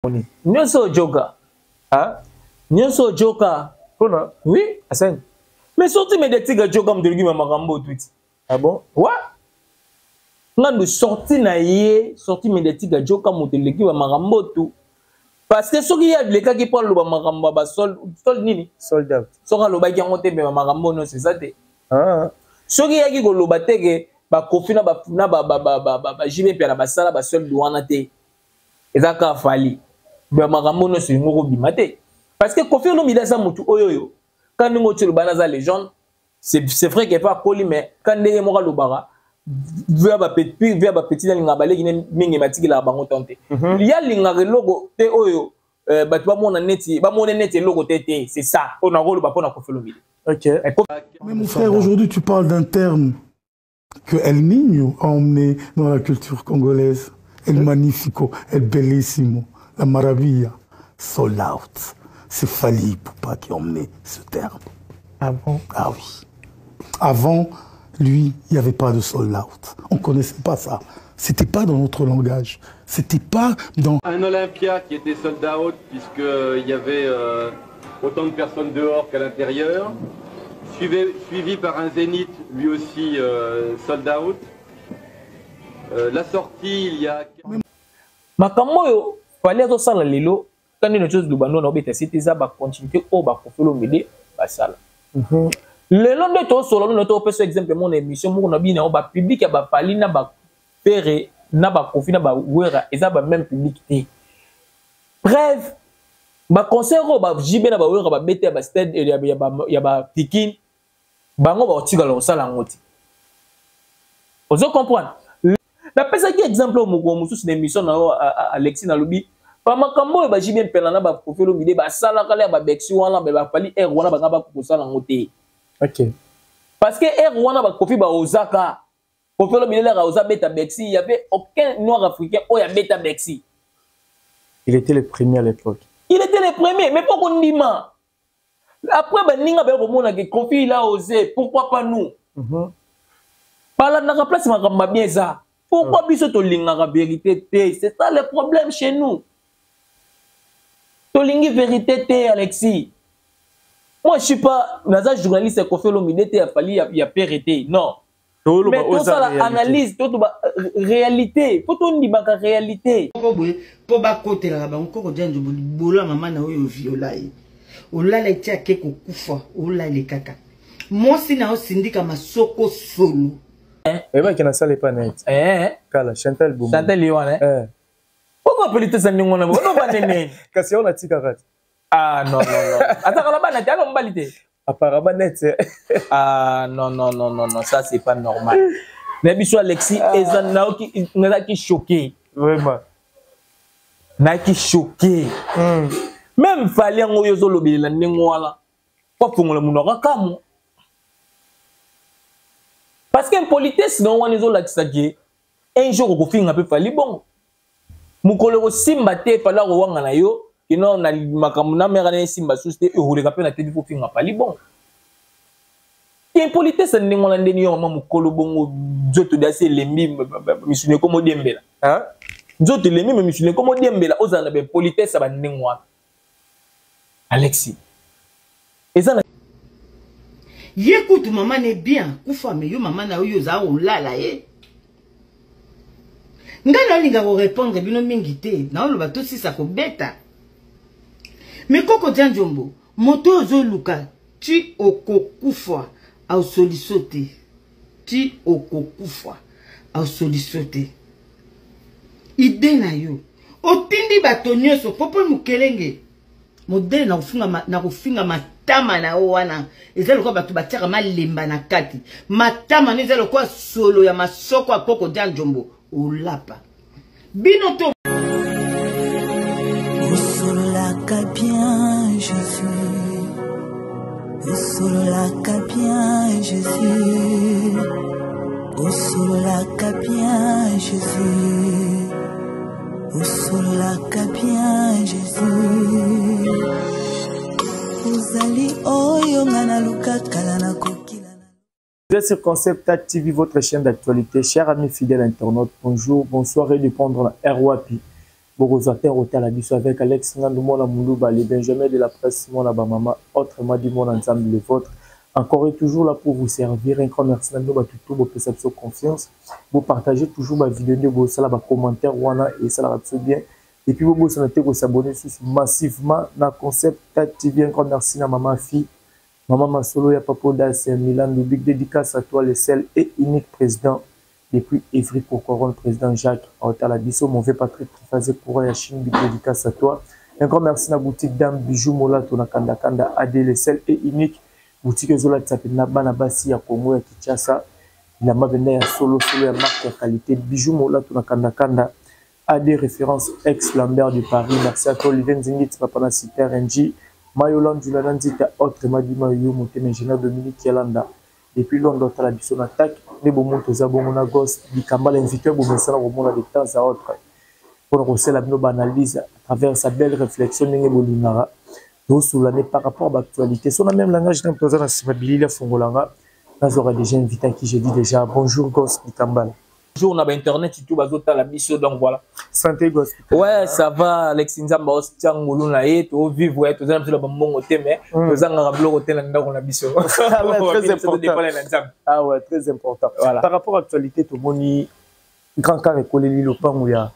Moni. Nyonso ojoka. Ah? Nyonso ojoka. Pona? Oui. Asani. Mais sortie médiatique ya joka moto elingi makambo otuti. Ah bon? Ouais. Ngando sortie na ye, sortie médiatique ya joka moto eleki ba makambo tu. Parce que soki ye alekaki mpo aloba makambo ya ba sol, sol nini? Sold out. Soki alobaki yango te mais ba makambo nyonso eza te. Ah. Soki yaki koloba te ke ba Koffi na ba na ba ba ba ba, ba, ba JB Mpiana basala ba solde wana te. Eza kaka Fally. Ba makambo nyonso elingi kobima te. Parce que Koffi Olomide aza mutu oyo oyo. Quand ndenge oti oloba naza légende, c'est vrai que pas akoli mais quand ndenge moko alobaka via ba petit via ba petit alingaka baleki ne mingi batikelaka bango temps te. Ye alingaka eloko te oyo euh, bato bamona neti bamona neti eloko te te, c'est ça. Oyo nakoloba mpo na Koffi Olomide. OK. Mais mon frère, aujourd'hui tu parles d'un terme que El Niño a emmené dans la culture congolaise. El Magnifico, El Bellissimo, la Maravilla, sold out. C'est Fally Ipupa qui a emmené ce terme. Ah bon? Ah oui. Avant, lui, il n'y avait pas de sold out. On ne connaissait pas ça. C'était pas dans notre langage. C'était pas dans... Un Olympia qui était sold out puisqu'il y avait euh, autant de personnes dehors qu'à l'intérieur. Suivi, suivi par un Zénith, lui aussi euh, sold out. Euh, la sortie, il y a... Makambo oyo Fally azosala lelo ka ndenge tozo loba ndo na obeta sete eza ba continuité oyo ba Koffi Olomide basala. Lelo nde tosolola nde topesa exemple moko na émission moko na bino yango ba public ya ba Fally na ba Ferre na ba Koffi na ba Werra eza ba même public te. Preuve ba concert oyo ba JB na ba Werra ba bete ya ba stade ya ba ya ba Pikine bango bakotikala kosala yango te. Ozo comprendre? Napesaki exemple oyo mokolo mosusu na émission na yo Alexis, nalobi ba makambo oyo ba JB Mpiana na ba Koffi Olomide basalaka ya ba Bercy wana ba Fally air wana banga bakosala yango te. OK. Parce que air wana ba Koffi ba ozaka Koffi Olomide lera oza beta Bercy, il y avait aucun noir africain oyo abeta Bercy. Il était le premier à l'époque. Il était le premier, mais pourquoi ndima? Après baninga ba komona que Koffi il a osé, pourquoi pas nous? Balandaka place makambo mabe eza. Pourquoi biso tolingaka vérité te? C'est ça le problème chez nous. Tolingi vérité te, Alexis. Moi je suis pas naza journaliste ya Koffi Olomide te, ya Fally, ya Ferre te. Non. Mais tosala analyse, totoba réalité, faut tondimaka réalité. Moko boye mpo bakotelaka bango koko dia nzombo libolo ya mama na oyo viola ye olala eti ake kokufa olale kaka mwasi na yo sindika masoko solo. Oyebaki na sala epa net kala Chantal Bomo. Chantal ye wana. Pourquoi politesse ndenge wana? Oloba nene. Kasi yo natikaka te. Ah non non non. Azalaka na bana te, ala mobali te. Apparemment net. Ah non non non non non, ça c'est pas normal. Mais biso Alexis eza naoki nazalaki choqué. Vraiment. Nayaki choqué. Même Fally yango oyo ozolobelela ndenge wana. Po afongola monoko akamwa. Parce que impolitesse na wana ezolakisa ke un jour okofinga mpe Fally bongo. Mokolo ekosimba te Fally akowanga na yo kino na makambo na mère na esimba susu te ekoleka mpe na tebi kofinga Fally bongo. Impolitesse ya ndenge wana ndeni yo mama mokolo bongo nzoto dasi elembi misuni ekomi odiembela. Nzoto elembi me misuni ekomi odiembela ozala na ba impolitesse ya ba ndenge wana. Alexis eza na ye kutu mama ne bien kufa me yo mama na yo oza kolala ye. Ngai nalinga korépondre bino mingi te, naoloba tosisa kobeta. Me koko dia nzombo moto oyo ozoluka ti okokufa ausoliso te, ti okokufa ausoliso te. Ide na yo otindi bato nyonso popo mokelenge modele na kofinga, na kofinga matama na yo wana eza lokola bato batiaka malemba na kati matama no eza lokola solo ya masoko ya koko dia njombo olapa bino to osololaka bien Jésus, osololaka bien Jésus, osololaka bien Jésus, osololaka bien Jésus, ozali oyo nga nalukaka na kokila. Vous êtes sur Concept Tag TV, votre chaîne d'actualité. Chers amis fidèles internautes, bonjour, bonsoir et de prendre la RWAPI. Bokozwa te kotala biso avec Alex Ngandu, mwana Muluba, le Benjamin de la presse, mwana ba mama, autrement dit mwana Nzambe le vôtre. Encore et toujours là pour vous servir. Un grand merci na bino bato tout bopesa biso confiance. Vous partagez toujours ma vidéo nde bosala ba commentaire wana et esalaka biso bien. Et puis bobosana te kosabonner susu massivement na Concept TV. Un grand merci na mama fille, mama Masolo ya Papo Das Milan, big dédicace à toi, le seul et unique président depuis Evry Courcouronnes, président Jacques Otala biso, mon vieux Patrick Triphasé Courant ya Chine, big dédicace à toi. Un grand merci na boutique Dame Bijou Molato na Kanda Kanda AD, le seul et unique boutique ezolatisa mpenza bana basi ya Congo ya Kinshasa, bilamba mpenza ya solo solo ya marque ya qualité. Bijou Molato na Kanda Kanda AD, référence ex Lambert de Paris. Merci à toi Olivier Nzingit, papa na Citer NG, Mayolan Julana Nzita, autrement dit Mayo Motema, ingénieur Dominique Yalanda depuis Londres, tala biso na tak nde bomoni toza bongo na Gos Dikambala, invité bomesana komona de temps à autre mpona kosala bino baanalyse à travers sa belle réflexion ndenge bolingaka tosolane par rapport à l'actualité so na même langage. Ntango toza na nsima bilili afungolanga, nazwaka déjà invité à qui je dis déjà bonjour, Gos Dikambala. Jour na ba internet tout bazotala biso, donc voilà. Santé, Gos? Ouais, ça va, Alex. Nzamba otia ngolu na ye, tovivre, toza na biso na bambongo te, mais tozangaka biloko te na ndako na biso. Très important. Ah ouais, très important. Voilà. Par rapport à l'actualité, tomoni grand car ekoleli lopango ya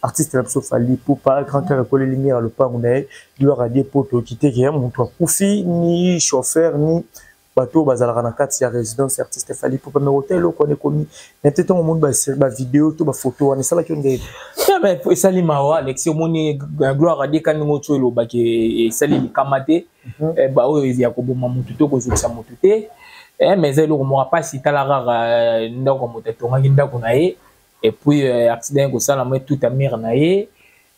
artiste na biso Fally Ipupa. Grand car ekoleli mur ya lopango na ye. Gloire à Dieu po toyoki te ke moto akufi, ni chauffeur ni bato oyo bazalaka na kati ya résidence artiste Fally Ipupa. Mais ota eloko wana ekomi na te, ntango omoni bavideo to bafoto wana, esalaki yo ndenge? Mais esali mawa, Alexi. Omoni, gloire à Dieu ka ndenge oti elobaki, esali likama te, baoyo ya koboma motu to kozokisa motu te. Mais eza eloko moko apasi. Tala kaka ndako, moto atongaki ndako na ye et puis accident ekosalama, etuta mur na ye,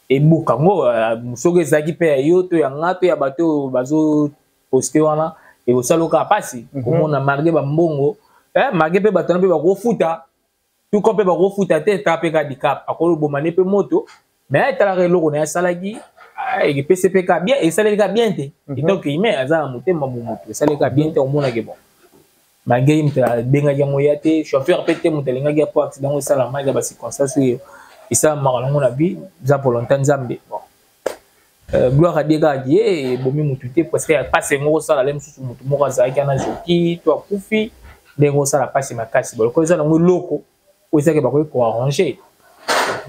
ebuka ngo. Soki ezalaki mpe ya yo to ya nga to ya bato oyo bazoposte wana, ekosala kaka mpasi komona malgré bambongo, malgré mpe bato wana mpe bakofuta tuko mpe bakofuta te. Ta mpe ka dicap akoloboma ne mpe moto, mais etalaka eloko na ye asalaki, epesi mpe ka bien, esaleli ka bien te. Donc humain aza na motema momoto, esaleli ka bien te. Omonake bon, malgré moto abengaki yango ya te, chauffeur mpe te, moto alingaki ya po accident yango esalama, eza bacirconstance oyo esalamaka nango na vie, eza volonté Nzambe. Bon, gloire à Dieu kaka ye ebomi motu te, parce que pasi yango kosala le mosusu, motu moko azalaki wana zoki to akufi, ndenge osala pasi makasi boloko eza nango eloko oyo ezaki bakoki koarranger.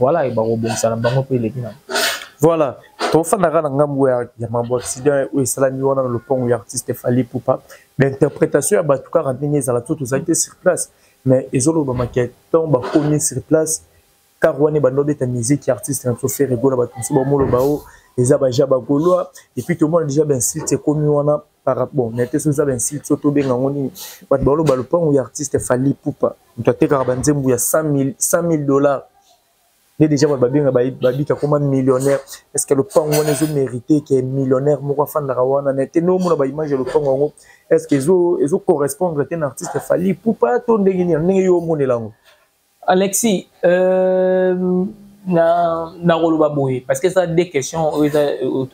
Voilà, bakobongisa na bango mpe eleki nango. Voilà, tofandaka na ngambo ya mambo accident oyo esalami wana na lopango ya artiste Fally Ipupa. Bainterprétation ya bato kaka ndenge ezala to tozali te sur place, mais ezolobamaka ntango bakomi sur place, car wana ebanda obeta musique ya artiste na biso Ferre Gola. Bato mosusu bamoloba o eza baja bagaulois, et puis tomona déjà bainsulte ekomi wana par bon na te. So eza bainsulte so tobenga yango nini? Bato baloba lopango ya artiste Fally Ipupa, moto atekaka banzembo ya 100 000 $ nde déjà bato babenga babika koma millionnaire. Est ce que lopango wana ezomérite ke millionnaire moko afandaka wana? Na te nde omona baimage ya lopango yango, est ce que ezocorrespondre te na artiste Fally Ipupa to ndenge nini, ndenge yo omonela yango? Alexis, na koloba boye, parce que ça deux questions oyo eza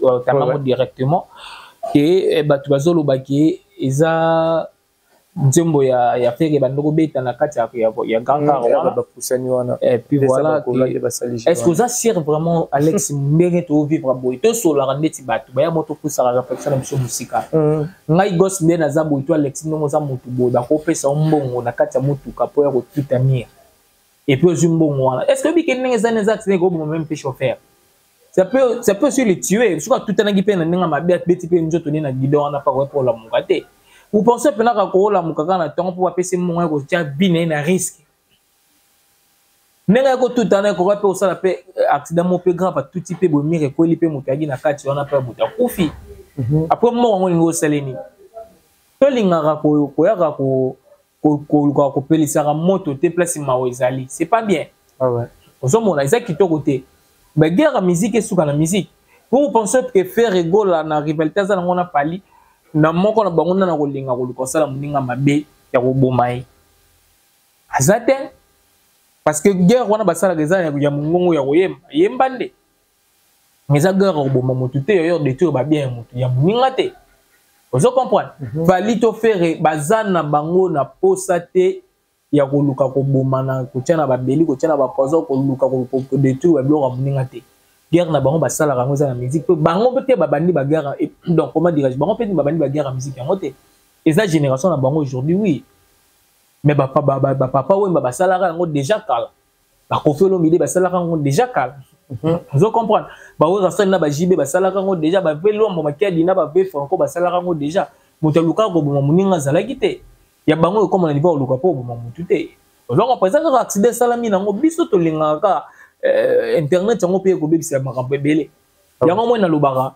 otangango directement ke bato bazoloba ke eza nzembo ya Ferre bando kobeta na kati ya grand car wana. Bapusani wana. Et puis voilà, est-ce que oza sûr vraiment, Alex? Ndenge tovivre boye, tosolaka ndeti bato baya mo topusaka réflexion na biso mosika. Ngai Gos nde naza boye to Alex ndenge oza motu boye, bakopesa yo mbongo na kati ya motuka mpo ya kotuta mur et puis ozwi mbongo wana, est ce que obiki ndenge eza eza accident ekoboma même mpe chauffeur, ça peut aussi le tuer soki atutanaki mpe na ndenge mabe, abeti mpe nzoto nde na guidon wana mpa koya mpo olamuka te. Vous pensez mpena kaka koolamuka kaka na ntongo mpo bapesi mbongo ya kotia vie na ye na risque? Ndenge ya kotutana ekoka mpe kosala mpe accident moko mpe grave, atuti mpe boye, mur ekweli mpe moto ayaki na kati wana mpe moto akufi. Après moko yango olingi osala nini? Tolingaka koyaka kolukaka kopelisaka moto te place mawa ezali, c'est pas bien. Ozomona eza kitoko te. Baguerre ya musique esuka na musique. Vous pensez que Ferre Gola na rivalité aza nango na Fally, na moko na bango nana kolinga koluka kosala moninga mabe ya koboma ye aza te, parce que guerre wana basalaka eza ya mongongo ya koyemba yemba nde, eza guerre ya koboma motu te, oyo détruire babien ya motu ya moninga te. Ozo comprendre? Fally to Ferre baza na bango na posa te ya koluka koboma na kotia na babeli, kotia na bapoison, koluka kodétruire babiloko ya moninga te. Guerre na bango basalaka yango eza na musique mpe bango mpe te babandi baguerre, donc comment dirais-je, bango mpe babandi baguerre ya musique yango te. Eza génération na bango aujourd'hui, oui, mais bapapa Wemba basalaka yango déjà kala, baKoffi Olomide basalaka yango déjà kala. Ozo comprendre? BaWerrason na baJB basalaka yango déjà, bave Lwambo Makiadi na bave Franco basalaka yango déjà. Moto alukaka koboma moninga azalaki te. Ya bango ekóma na niveau oluka mpo oboma motu te. Ozo comprendre? Eza kaka accident esalami nango. Biso tolingaka kaka internet yango mpe ekobebisa makambo ebele. Yango moi nalobaka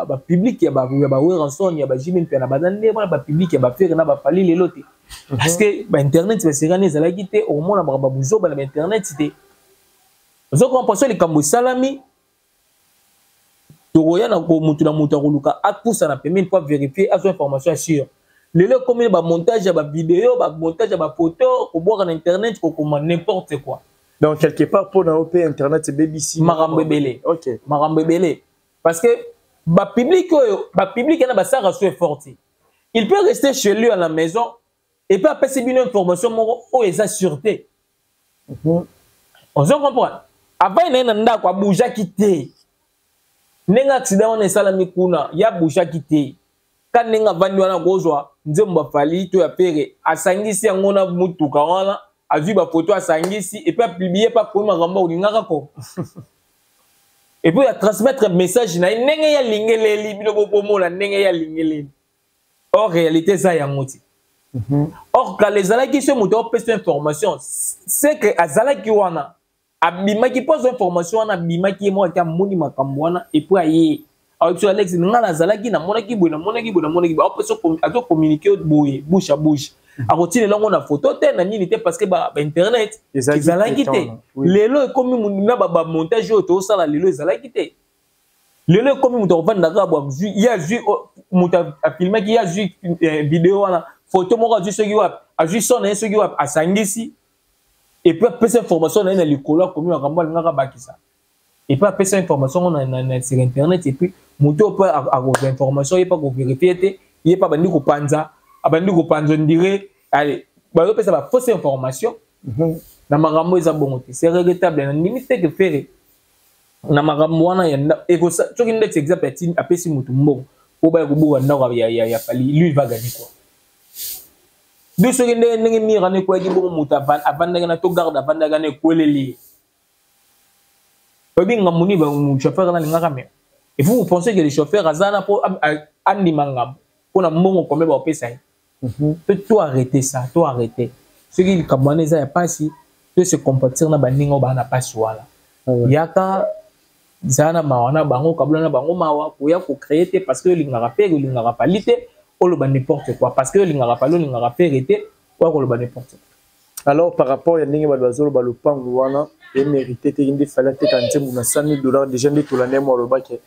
bapublic ya baWerrason, ya baJB mpe na baza nde wana, bapublic ya baFerre na baFally lelo te, parce que bainternet baserani ezalaki te. Okomona makambo babuzoba na bainternet te. Ozo comprendre? So likambo esalami, tokoya na motu na motu akoluka apusa na pembeni mpo avérifier, azwa information ya sûre. Lelo ekomi bamontage ya bavideo, bamontage ya bafoto, kobwaka na internet, kokoma n'importe quoi. Donc quelque part, mpona yo mpe internet ebebisi makambo ebele. Makambo ebele, parce que bapublic oyo, bapublic wana basalaka so effort te. Il peut rester chez lui à la maison et puis apesi bino information moko oyo eza sûreté. Ozo comprendre? Avant na ye na ndako, abougeaki te. Ndenge accident wana esalami kuna, ye abougeaki te. Ka ndenge avandi wana, kozwa nzembo baFally to ya Ferre, asangisi yango na mutuka wana, azwi bafoto, asangisi et puis apublier mpe akomi makambo olingaka ko et puis atransmettre message na ye ndenge ye alingeleli bino bopomona ndenge ye alingeleli. Or réalité eza yango ti. Or kala ezalaki so moto apesa information, c'est que azalaki wana, abimaki mpo azwa information wana, abimaki ye moko ake, amoni makambo wana et puis aye ayebi: "Alex, nga nazalaki, namonaki boye, namonaki boye, namonaki boye." Azocommuniquer boye bouche à bouche, akotinela yango na photo te, na nini te, parce que bainternet ezalaki te. Lelo ekomi na bamontage oyo tozosala lelo, ezalaki te. Lelo ekomi moto akovanda kaka bo, azwi ye, azwi moto afilmaki ye, azwi video wana, photo moko azwi soki wapi, azwi son na ye soki wapi, asangisi et puis apesa information na ye na likolo, akomi makambo alingaka bakisa et puis apesa information ngo na sur internet. Et puis moto oyo mpe akozwa information, ye mpe akovérifier te, ye mpe abandi kopanza, abandi kopanza, on dirait allez, bazopesa bafausse information na makambo eza bongo te. C'est regrettable. Na ndimi te ke Ferre na makambo wana ya soki ndeti exemple apesi motu mbongo po baya kobuka ndako ya Fally, lui il va gagner quoi? De soki ndenge ndenge mur wana ekweyaki bongo, moto avandaki na to garde avandaki na ekweleli ye, oyebi ngambo nini chauffeur wana alingaka? Mais il faut vous pensez que le chauffeur aza na mpo andima ngambo mpona mbongo combien baopesa ye? To arrêter ça, to arrêter. Soki likambo wana eza ya mpasi, to se compatir na baninga oyo baa na mpasi wana. Yaka zala na mawa na bango, kabula na bango mawa. Koya kocréer te parce que olingaka Ferre, olingaka Fally te, oloba n'importe quoi. Parce que olingaka Fally, olingaka Ferre te, oya koloba n'importe quoi. Alors, par rapport ya ndenge bato bazoloba lopango wana emérité te, nde Fally ateka nzembo na 100 000 $, déjà nde tolanda ye mo alobaki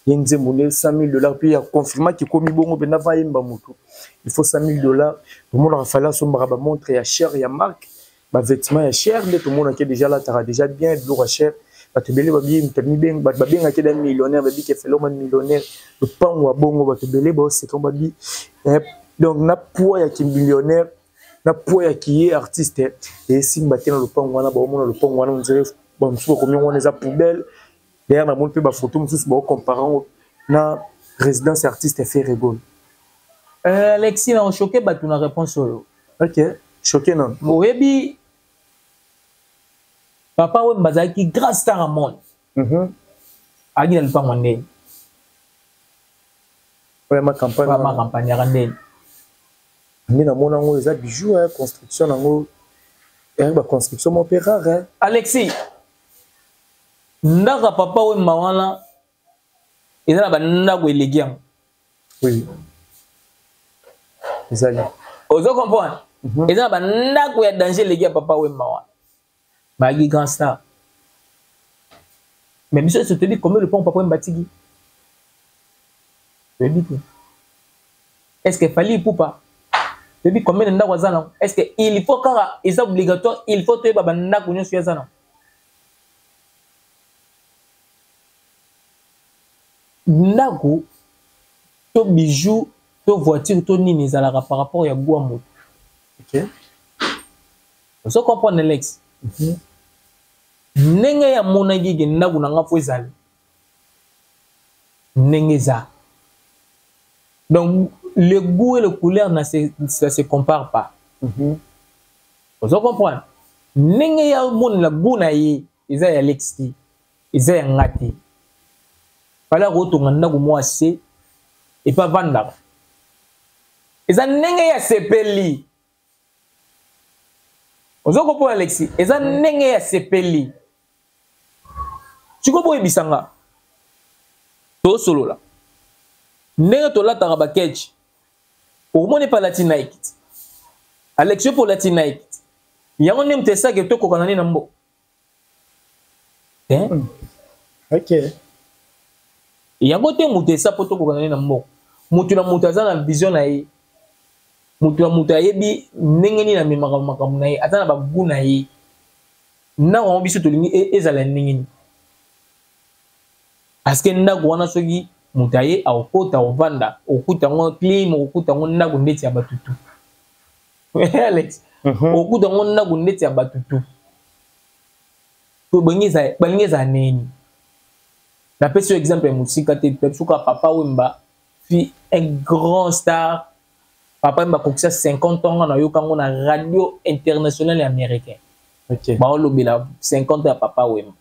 ye nzembo nde 100 000 $, mpe ya confirmaki ekomi bongo mpenza va yemba motu il faut 100 000 $. Tomonaka Fally asombaka bamontre ya cher, ya marque, bavêtement ya cher, nde tomonaki déjà alataka déjà bien biloko ya cher. Bato ebele bato babengaki da millionnaire, babiki Fally oma millionnaire, lopango ya bongo, bato ebele baoseka babi. Donc na poids ya kimillionnaire, na poids ya kiye artiste, esimba te na lopango wana. Baomona lopango wana, on dirait bamosusu bakomi yango wana eza poubelle. D'ailleurs namoni mpe bafoto mosusu baocomparer yango na résidence artiste Ferre Gola. Alexis, na ochoquer bato na réponse oyo. Ok, choqué non. Oyebi Papa Wemba azalaki grand star ya monde. Azalaki na lupango ndeni? Oyo ma campagne. Ma campagne yaka ndeni? Nde namona yango eza bijou, construction nango eyaki baconstruction moko mpe rare. Alexis, ndako ya Papa Wemba wana eza na bandako eleki yango. Oui, ezali. Ozo comprendre? Eza na bandako ya danger eleki ya Papa Wemba wana. Bayaki grand star, mais biso nyonso toyebi combien lopango Papa Wemba atiki? Toyebi te. Est ce que Fally Ipupa, toyebi combien na ndako aza nango? Est ce que il faut kaka, eza obligatoire, il faut toyeba bandako nyonso aza nango? Ndako to bijou to voiture to nini ezalaka par rapport ya gwa moto. Ozo comprendre, Alex? Ndenge ye amonaki ke ndako na nga fo ezala ndenge eza. Donc le goût et le couleur na se, ça se compare pas. Ozo comprendre? Ndenge ye amonela goût na ye eza ya Alex te, eza ya nga te. Fallait akotonga ndako mwa se epa avandaka. Eza ndenge ye asepeli. Ozo comprendre Alexis? Eza ndenge ya sepeli. Sikoyo boyebisa nga. Tosolola. Ndenge tolataka ba ketch. Okomona epa alati Nike. Alexis yo mpe olati Nike. Yango nde moto esaki tokokana nde na mbo. Eh? Ok. Yango te moto esa mpo tokokana nde na mboka. Moto na moto aza na vision na ye. Moto na moto ayebi ndenge nini amemaka makambo na ye. Aza na ba goût na ye. Ndako yango biso tolingi ezala ndenge nini? Parce que ndako wana soki moto aye akokota akovanda, okokuta yango clim, okokuta yango ndako ndeti ya bato tu. Alex, okokuta yango ndako ndeti ya bato tu. To balingi ezala nini? Napesi yo exemple ya mosika te, biso kaka Papa Wemba fut un grand star. Papa Wemba akokisa 50 ans, nga nayoka yango na radio internationale américaine. Baolobela 50 ans ya Papa Wemba.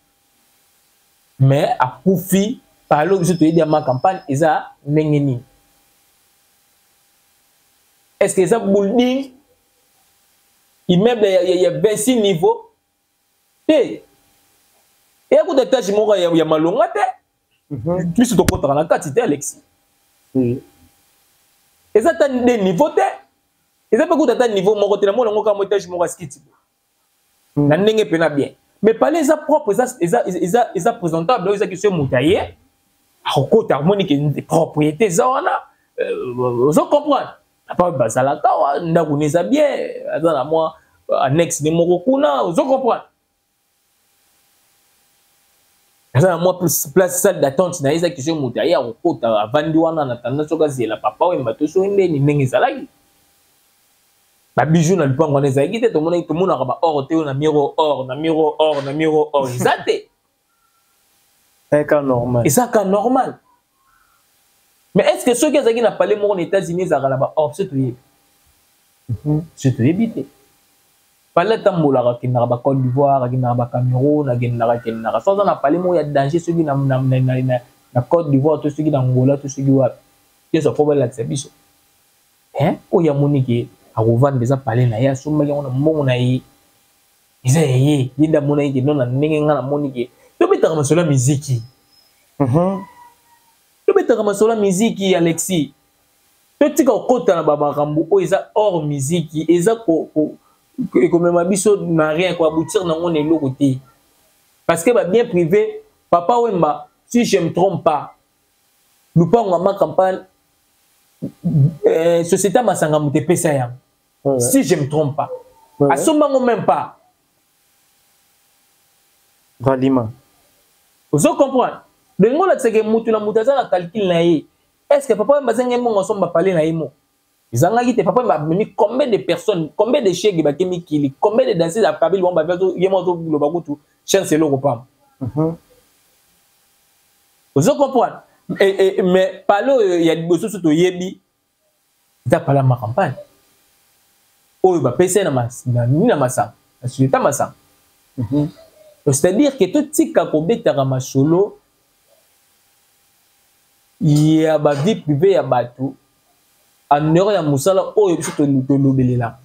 Mais akufi, palo biso toyebi ya ma campagne eza ndenge nini? Est-ce que eza building immeuble ya 26 niveaux? Te. Eya kuta étage moko ya malonga te. Biso tokotaka na kati te, Alexis. Eza ata de niveau te. Eza pe kuta ata niveau moko te. Namona yango kaka mo étage moko ya skiti. Na ndenge pena bien. Mais palais eza propre, eza présentable, oyo eza question moto aye, akokota, amoni ke propriété eza wana, ozo comprendre. Papa bazalaka awa, ndako ne eza bien, aza na mwa annexe ne moko kuna, ozo comprendre. Aza na mwa place salle d'attente na ye, eza question moto aye akokota, avandi wana na tanda soki azela Papa Wemba to soki ndeni ndenge ezalaki. Ba bijoux na lupango wana ezalaki te, tomonaka ba or te, na miro or, na miro or, na miro or, eza te. Eza normal. Eza ka normal. Mais est-ce que soki azalaki na palais moko na États-Unis ezalaka na ba or, c'est toyebi? C'est toyebi te. Palais atambolaka, akendaka ba Côte d'Ivoire, akendaka ba Cameroun, akendaka, akendaka. So aza na palais moko ya danger soki na Côte d'Ivoire, to soki na Angola, to soki wapi. Yesu apo balakisa biso. Hein? Oyo amoni ke akovanda eza palais na ye, asombaki yango na mbongo na ye. Eza ya ye, ye nde amonaki ke non, na ndenge nga namoni ke tobetaka masolo ya miziki. Tobetaka masolo ya miziki, Alexis. Totika kokota na ba makambo oyo eza hors miziki, eza ekomema biso na rien, ko aboutir nango na eloko te. Parce que ba bien privé, Papa Wemba, si je me trompe pas, lupango ya ma campagne, société ya masanga moto epesa yango. Si je me trompe pas. Asomba ngo même pas. Valima. Ozo comprendre? Donc ngola c'est que mutu na mutu aza na calcul na ye. Est-ce que papa Wemba azangi mbongo asomba palais na ye mo? Ezangaki te. Papa Wemba amemi combien de personnes, combien de chèques bakemi mikili, combien de danseuses ya Kabila bango bavi azo, ye mo azo loba kutu chance eloko pamba. Ozo comprendre? Mais palais oyo ya liboso so toyebi eza palais ya ma campagne. Oyo bapesa ye na nini na masanga, na société ya masanga. Donc, c'est-à-dire que totika kobetaka masolo ya ba vie privée ya bato en dehors ya mosala oyo biso tolobelela.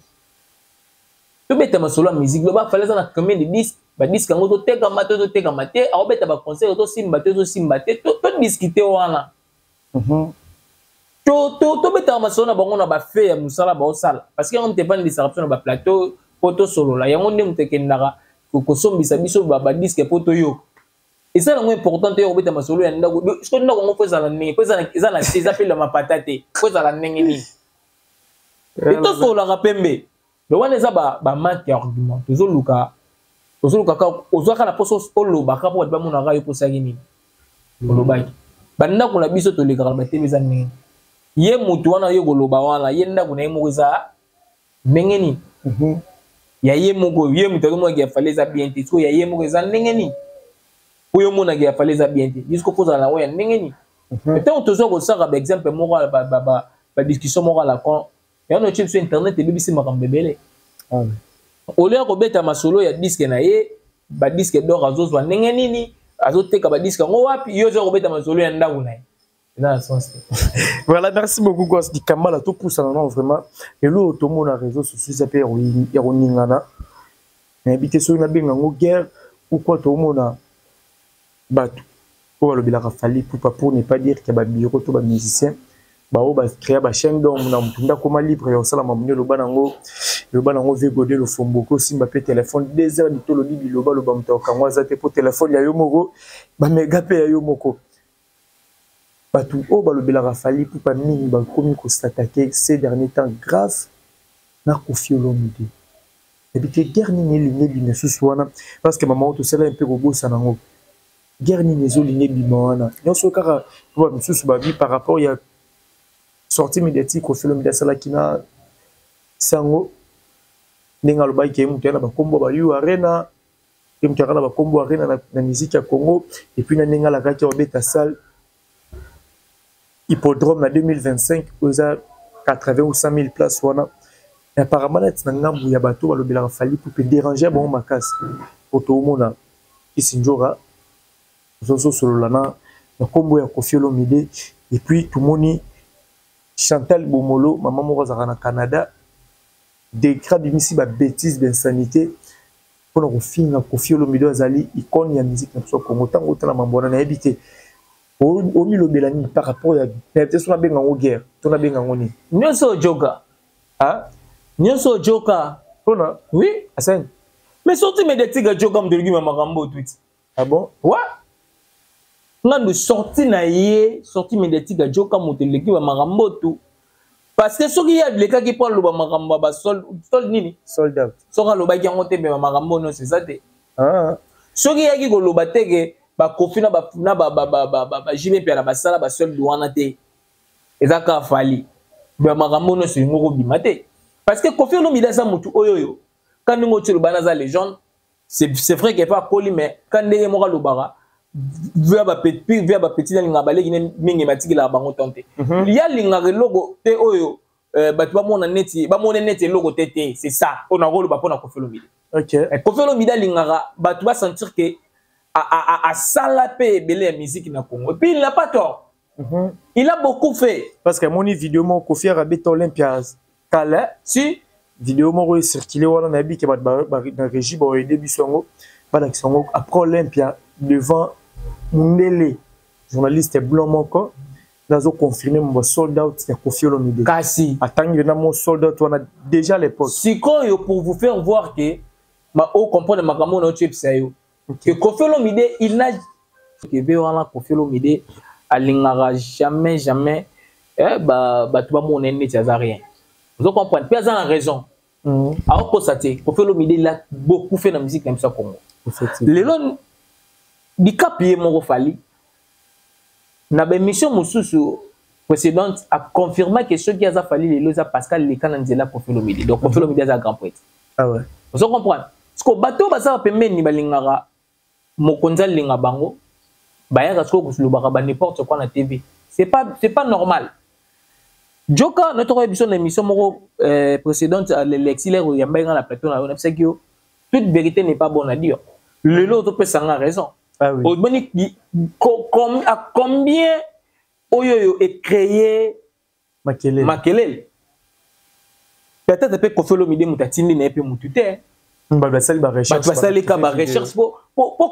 Tobeta masolo ya musique, loba Fally aza na combien de disques, ba disques yango totekama to totekama te, akobeta ba concert tosimba te tosimba te, to discuter wana. Tobetaka masolo na bango na ba fait ya mosala baosala, parce que yango moto evandisaka biso na ba plateau po tosolola, yango nde moto ekendaka kosombisa biso ba disque po toyoka. Eza nango important te ya kobeta masolo ya ndako. Soki ndako yango fo ezala ndenge, fo eza na se, eza pe na mapata te, fo ezala ndenge nini. E tosololaka pembe. Donc wana eza ba manque ya argument. Tozoluka, tozoluka kaka, ozwaka na poso olobaka po bato bamonaka yo posaki nini. Olobaki. Ba ndako na biso tolekaka na ba TV eza ndenge nini. Ye mutu wana ye koloba wana, ye ndako na ye moko eza ndenge nini. Ya ye moko, ye moto azomonaki ya Fally eza bien te. Sikoyo ya ye moko eza ndenge nini? Po yo omonaki ya Fally eza bien te. Ye sikoyo kozala nango ya ndenge nini? Ntango tozwa kosaka ba exemple moko ba discussion moko à la con, yango na biso internet ebebisi makambo ebele. Au lieu ya kobeta masolo ya disque na ye, ba disque d'or azozwa ndenge nini, azoteka ba disque yango wapi, yo oza kobeta masolo ya ndako na ye. Eza na sens te. Voilà, merci beaucoup Gos Dikambala, to poussa non vraiment. Et l'eau tout monde na réseaux sociaux ça peut ya koningana. Na bité so na benga ngo guerre ou quoi tout monde na bato. Po balobelaka Fally Ipupa pour ne pas dire que ba bureau to ba musicien ba o ba créer ba chaîne donc na mutunda koma libre ya osala mamunyo loba nango loba nango ve godé le fombo simba pe téléphone 2 heures ditolo bibi loba loba mutu kango azate po téléphone ya yo moko ba mega pe ya yo moko. Bato oyo balobelaka Fally Ipupa mingi bakomi ko s'attaquer ces derniers temps grave na Koffi Olomide. Ebi te guerre nini elingi ebima susu wana parce que mama oyo tosala mpe kobosana yango. Guerre nini ezolinga ebima wana nyonso kaka po ba misusu babi par rapport ya sortie médiatique Koffi Olomide asalaki na sango ndenge alobaki ye moto ya na bakombo ba U Arena ye moto yaka na bakombo arena na musique ya Congo et puis na ndenge alakaki obeta salle hippodrome na 2025 oyo eza 80 ou 100 000 places wana. Et apparemment neti na ngambu ya bato balobelaka Fally Ipupa déranger bango makasi po toomona Kissindjora ozosolola na kombo ya Koffi Olomide et puis tomoni Chantal Bomolo mama moko azalaka na Canada décret abimisi ba bêtises d'insanité mpona kofinga Koffi Olomide azali icône ya musique na biso ya Congo. Ntango otala mambo wana nayebi te omilobela nini par rapport ya nayebi te so nabenga yango guerre to nabenga yango nini. Nyonso ojoka. Ah? Nyonso ojoka. Mpona? Oui. Asani. Mais sortie médiatique ya joka moto elingi makambo oyo twiti. Ah bon? Ouais. Ngando sortie na ye, sortie médiatique ya joka moto eleki ba makambo tu. Parce que soki ye alekaki mpo aloba makambo ya ba sol, sol nini? Sold out. Soki alobaki yango te, mais ba makambo nyonso eza te. Ah. Soki yaki koloba te ke ba Koffi na ba, na ba, ba, ba, ba, ba, ba JB Mpiana basala ba solde wana te. Eza kaka Fally. Ba makambo nyonso elingi kobima te. Parce que Koffi Olomide aza motu oyo oyo. Quand ndenge oti oloba naza légende, c'est vrai que pas koli, mais quand ndenge moko alobaka, via ba petit, via ba petit alingaka baleki ne mingi matikela bango tante. Ya lingaka eloko te oyo, bato bamona neti, bamona neti eloko te te, c'est ça. On a rôle ba pona Koffi Olomide. Ok. Koffi Olomide alingaka bato ba sentir que a sala pe ebele ya musique na Congo. Et puis il n'a pas tort. Il a beaucoup fait. Parce que moni vidéo mo Koffi Arabeta Olympia kala si vidéo moko e circuler wana na yebi ke bato na régie ba aider biso yango, balakisa yango après Olympia devant mundele journaliste blanc moko nazo confirmer mo sold out ya Koffi Olomide. Kasi atangi na mo sold out wana déjà à l'époque. Sikoyo pour vous faire voir que ma o comprendre makambo na otyepisa yo. Ok. Que Koffi Olomide il n'a que ve wana Koffi Olomide alingaka jamais jamais ba bato ba mona neti aza rien. Vous comprenez? Puis aza na raison. Aokosa te Koffi Olomide il a beaucoup fait na musique na biso ya Congo. Effectivement. Lelo dikapi ye moko Fally na ba émission mosusu précédente a confirmé que ceux qui aza Fally lelo eza Pascal Leka na nzela Koffi Olomide. Donc Koffi Olomide aza grand prêtre. Ah ouais. Vous comprenez? Parce que bato baza pembeni balingaka mokonzi alinga bango bayaka sikoyo kolobaka ba n'importe quoi na TV. C'est pas normal. Joka notre émission na émission moko précédente à l'exil ya mbenga na plateau na on que toute vérité n'est pas bonne à dire. Lelo to pesa nga raison. Ah oui. Oboni à combien oyoyo est créé Makelele. Makelele. Peut-être pe Koffi Olomide mutu atindi na ye pe mutu te. Ba basali ba recherche. Ba basali ka ba Ba recherche pour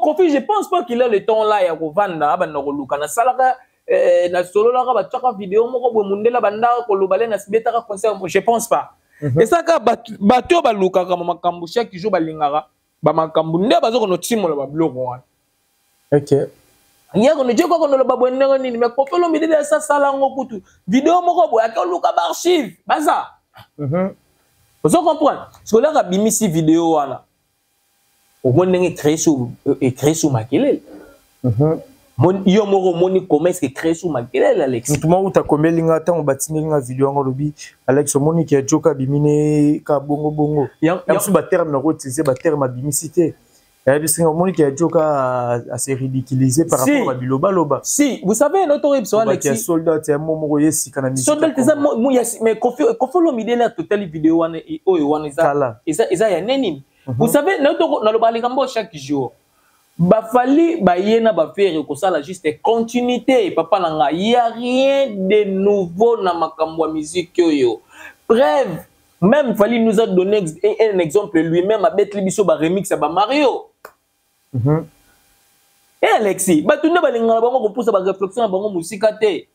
Koffi, je pense pas qu'il a le temps là ya kovanda aba na koluka na salaka na sololaka ba tsaka vidéo moko boye mundela banda koloba le na sibetaka concert, je pense pas. Et ça ka bato ba lukaka makambo chaque jour balingaka ba makambo nde bazo kono timola ba biloko wana. Ok. Nya kono je kono loba boye ndenge nini mais Koffi Olomide de sa sala ngo kutu vidéo moko boye akoluka ba archive baza. Vous comprenez? Parce que là, rabimisi vidéo wana. Au moins, ndenge créé sous, créé sous Makelele. Yo moko omoni comment est-ce que créer sur makelele, Alex. Mutu moko takomeli nga ntango batindeli nga video yango, alobi: "Alex, omoni ke Joka abimi ne ka bongo bongo." Ya mosusu baterme na koutiliser, baterme abimisi te. Ayebisi nga: "Omoni ke Joka ase ridiculiser par rapport à bilobaloba." Si vous savez notre oyebisa, Alexis, sold out ya mo moko ye sika na musique. Sold out eza, mais Koffi Olomide na totali video wana oyo wana eza ya nini? Vous savez, naloba likambo chaque jour, Bafally baye na baFerre kosala juste continuité. Papa na nga, y a rien de nouveau na makambo ya musique oyo. Bref, même Fally nous a donné un exemple lui-même, abeteli biso ba remix ya baMario. E Alexis, bato nde balingaka bango kopusa baréflexion na bango mosika te.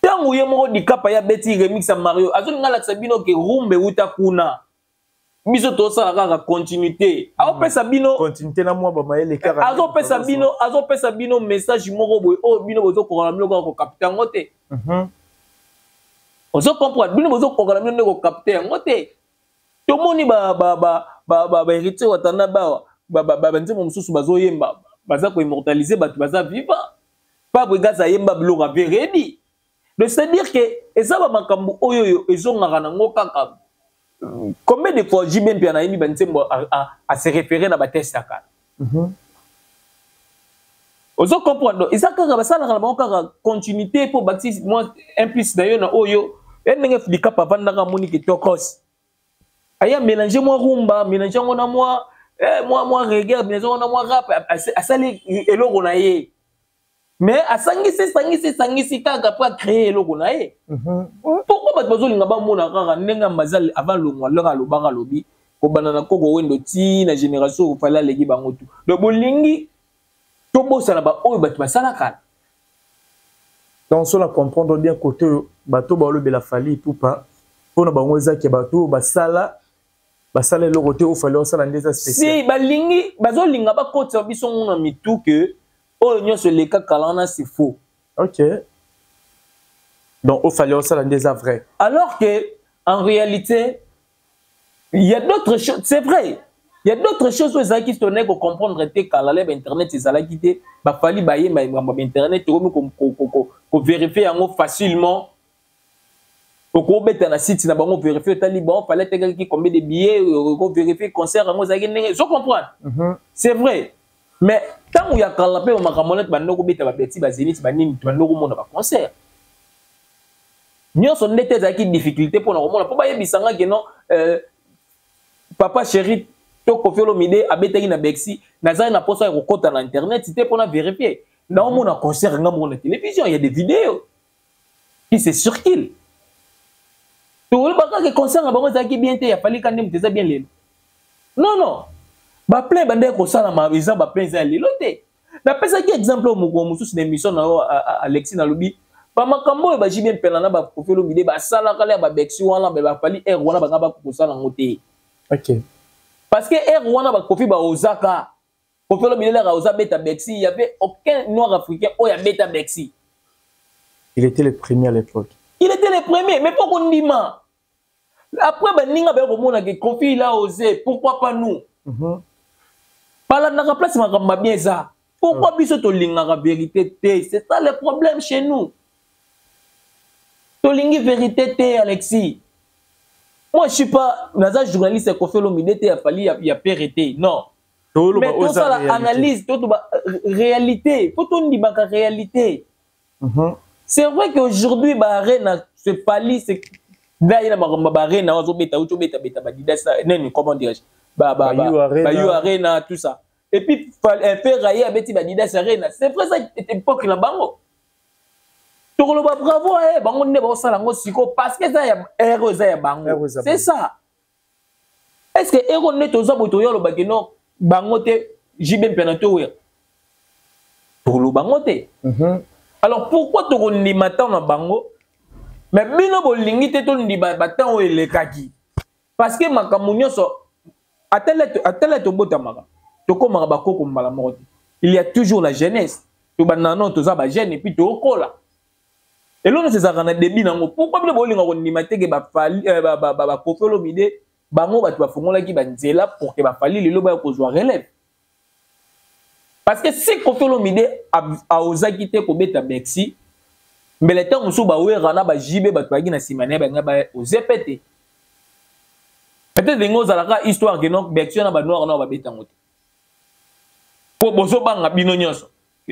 Ntango ye moko Dikapa ye abeti remix ya Mario, azolinga alakisa bino ke rumba euta kuna, biso tosala kaka continuité. Aopesa bino continuité na mwa bamayele kaka. Azopesa bino message moko boye oyo bino bozokoka na bino kaka kocapter yango te. Ozo comprendre, bino bozokoka na bino nde kocapter yango te. Tomoni bahéritier Watana bawa banzembo mosusu bazoyemba, baza koimmortaliser bato baza vivant. Fabregas ayemba biloko averedi. Donc c'est à dire que eza bamakambo oyo oyo ezongaka nango kaka. Combien de fois JB mpe anayembi banzembo ase référé na batexte ya kala? Ozo comprendre? Donc eza kaka basalaka na bango kaka continuité mpo bakisi mwa un plus na yo na oyo ye ndenge Likapa avandaka, amoni kitokos, aya mélange mwa rumba, mélange yango na mwa reggae, mélange yango na mwa rap, asali eloko na ye. Mais asangisi, sangisi, sangisi kaka mpo acréer eloko na ye. Pourquoi bato bazolinga bamona kaka ndenge Mazal avant longwa ndenge alobaka, alobi kobanda na koko Wendo ti na génération oFally aleki bango tu? Donc bolingi tobosana baoyo bato basalaka. Donc so na comprendre bien, côté oyo bato baolobela Fally Ipupa, mpona bango ezaki bato oyo basala eloko te, oyo Fally osala nde eza spécial. Si balingi, bazolinga bakotisa biso ngo na mitu ke oyo nyonso eleka kala wana, c'est faux. Ok, donc oyo Fally osala nde eza vrai. Alors que en réalité il y a d'autres choses. C'est vrai, il y a d'autres choses oyo ezalaki tonai kocomprendre te kala le bainternet ezalaki te. BaFally bayemba makambo ya bainternet, tokomi kovérifier yango facilement. Okobeta na site na bango, vérifie, otali bon, Fally atekaki combien de billets, okovérifier concert yango ezalaki ndenge. Zo comprendre? C'est vrai, mais ntango ya kala mpe makambo neti bando kobeta babeti bazénith banini, bando komona baconcert nyonso nde te ezalaki difficulté mpona komona mpo bayebisanga ke non, Papa Chéri to Koffi Olomide abetaki na Bercy. Nazali na mposa ya kokɔta na internet te mpona vérifier, naomona concert nga moko na télévision. Il y a des vidéos qui se circulent. Toloba kaka concert na bango ezalaki bien te, ya Fally ka nde moto eza bien lelo? Non, non, baplein bandeki kosalama, eza baplein eza ya lelo te. Napesaki exemple oyo mokolo mosusu na émission na yo, Alexis. Nalobi bamakambo oyo baJB Mpiana na baKoffi Olomide basalaka ya baBercy wana, baFally ère wana banga bakosala yango te. Parce que ère wana baKoffi baozaka, Koffi Olomide laka oza beta Bercy, il y avait aucun noir africain oyo abeta Bercy. Il était le premier à l'époque. Il était le premier, mais mpo kondima après baninga baya komona ke Koffi, il a osé, pourquoi pas nous? Balandaka place makambo mabe eza. Pourquoi biso tolingaka vérité te? C'est ça le problème chez nous, tolingi vérité te. Alexis, moi je suis pas, naza journaliste ya Koffi Olomide te, ya Fally, ya Ferre te, non. Mais tosala analyse, totoba réalité, po tondimaka réalité. C'est vrai qu'aujourd'hui baarena, c'est Fally, c'est ngai na makambo baarena azobeta, uti obetabeta baAdidas nini, comment dirais-je, baU Arena, tout ça, et puis Ferre aye abeti baAdidas Arena. C'est vrai, ça époque na bango tokoloba bravo aye bango nde baosala yango sikoyo, parce que eza ya ère, eza ya bango, c'est ça. Est ce que ère nde toza boye, toya olobaki non, bango te, JB Mpiana to Wera, tokoloba yango te. Alors pourquoi tokondima ntango na bango, mais bino bolingi te tondima batango oyo elekaki? Parce que makambo nyonso atala tobotamaka, tokomaka bakoko mbala moko te. Il y a toujours la jeunesse, tobanda nano toza bajeune et puis tokola. Eloko nyonso ezalaka na début nango. Pourquoi bino bolinga kondima teke baKoffi Olomide bango bato bafungolaki banzela pour ke baFally lelo baya kozwa relève? Parce que si Koffi Olomide aozaki te kobeta Bercy, mbele ntango mosusu bawera na bajibe bato bayaki na nsima na ye balinga baoze mpe te. Peut-être ndenge ozalaka histoire que non, Bercy wana banoir na babeta yango te. Mpo bozobanga bino nyonso.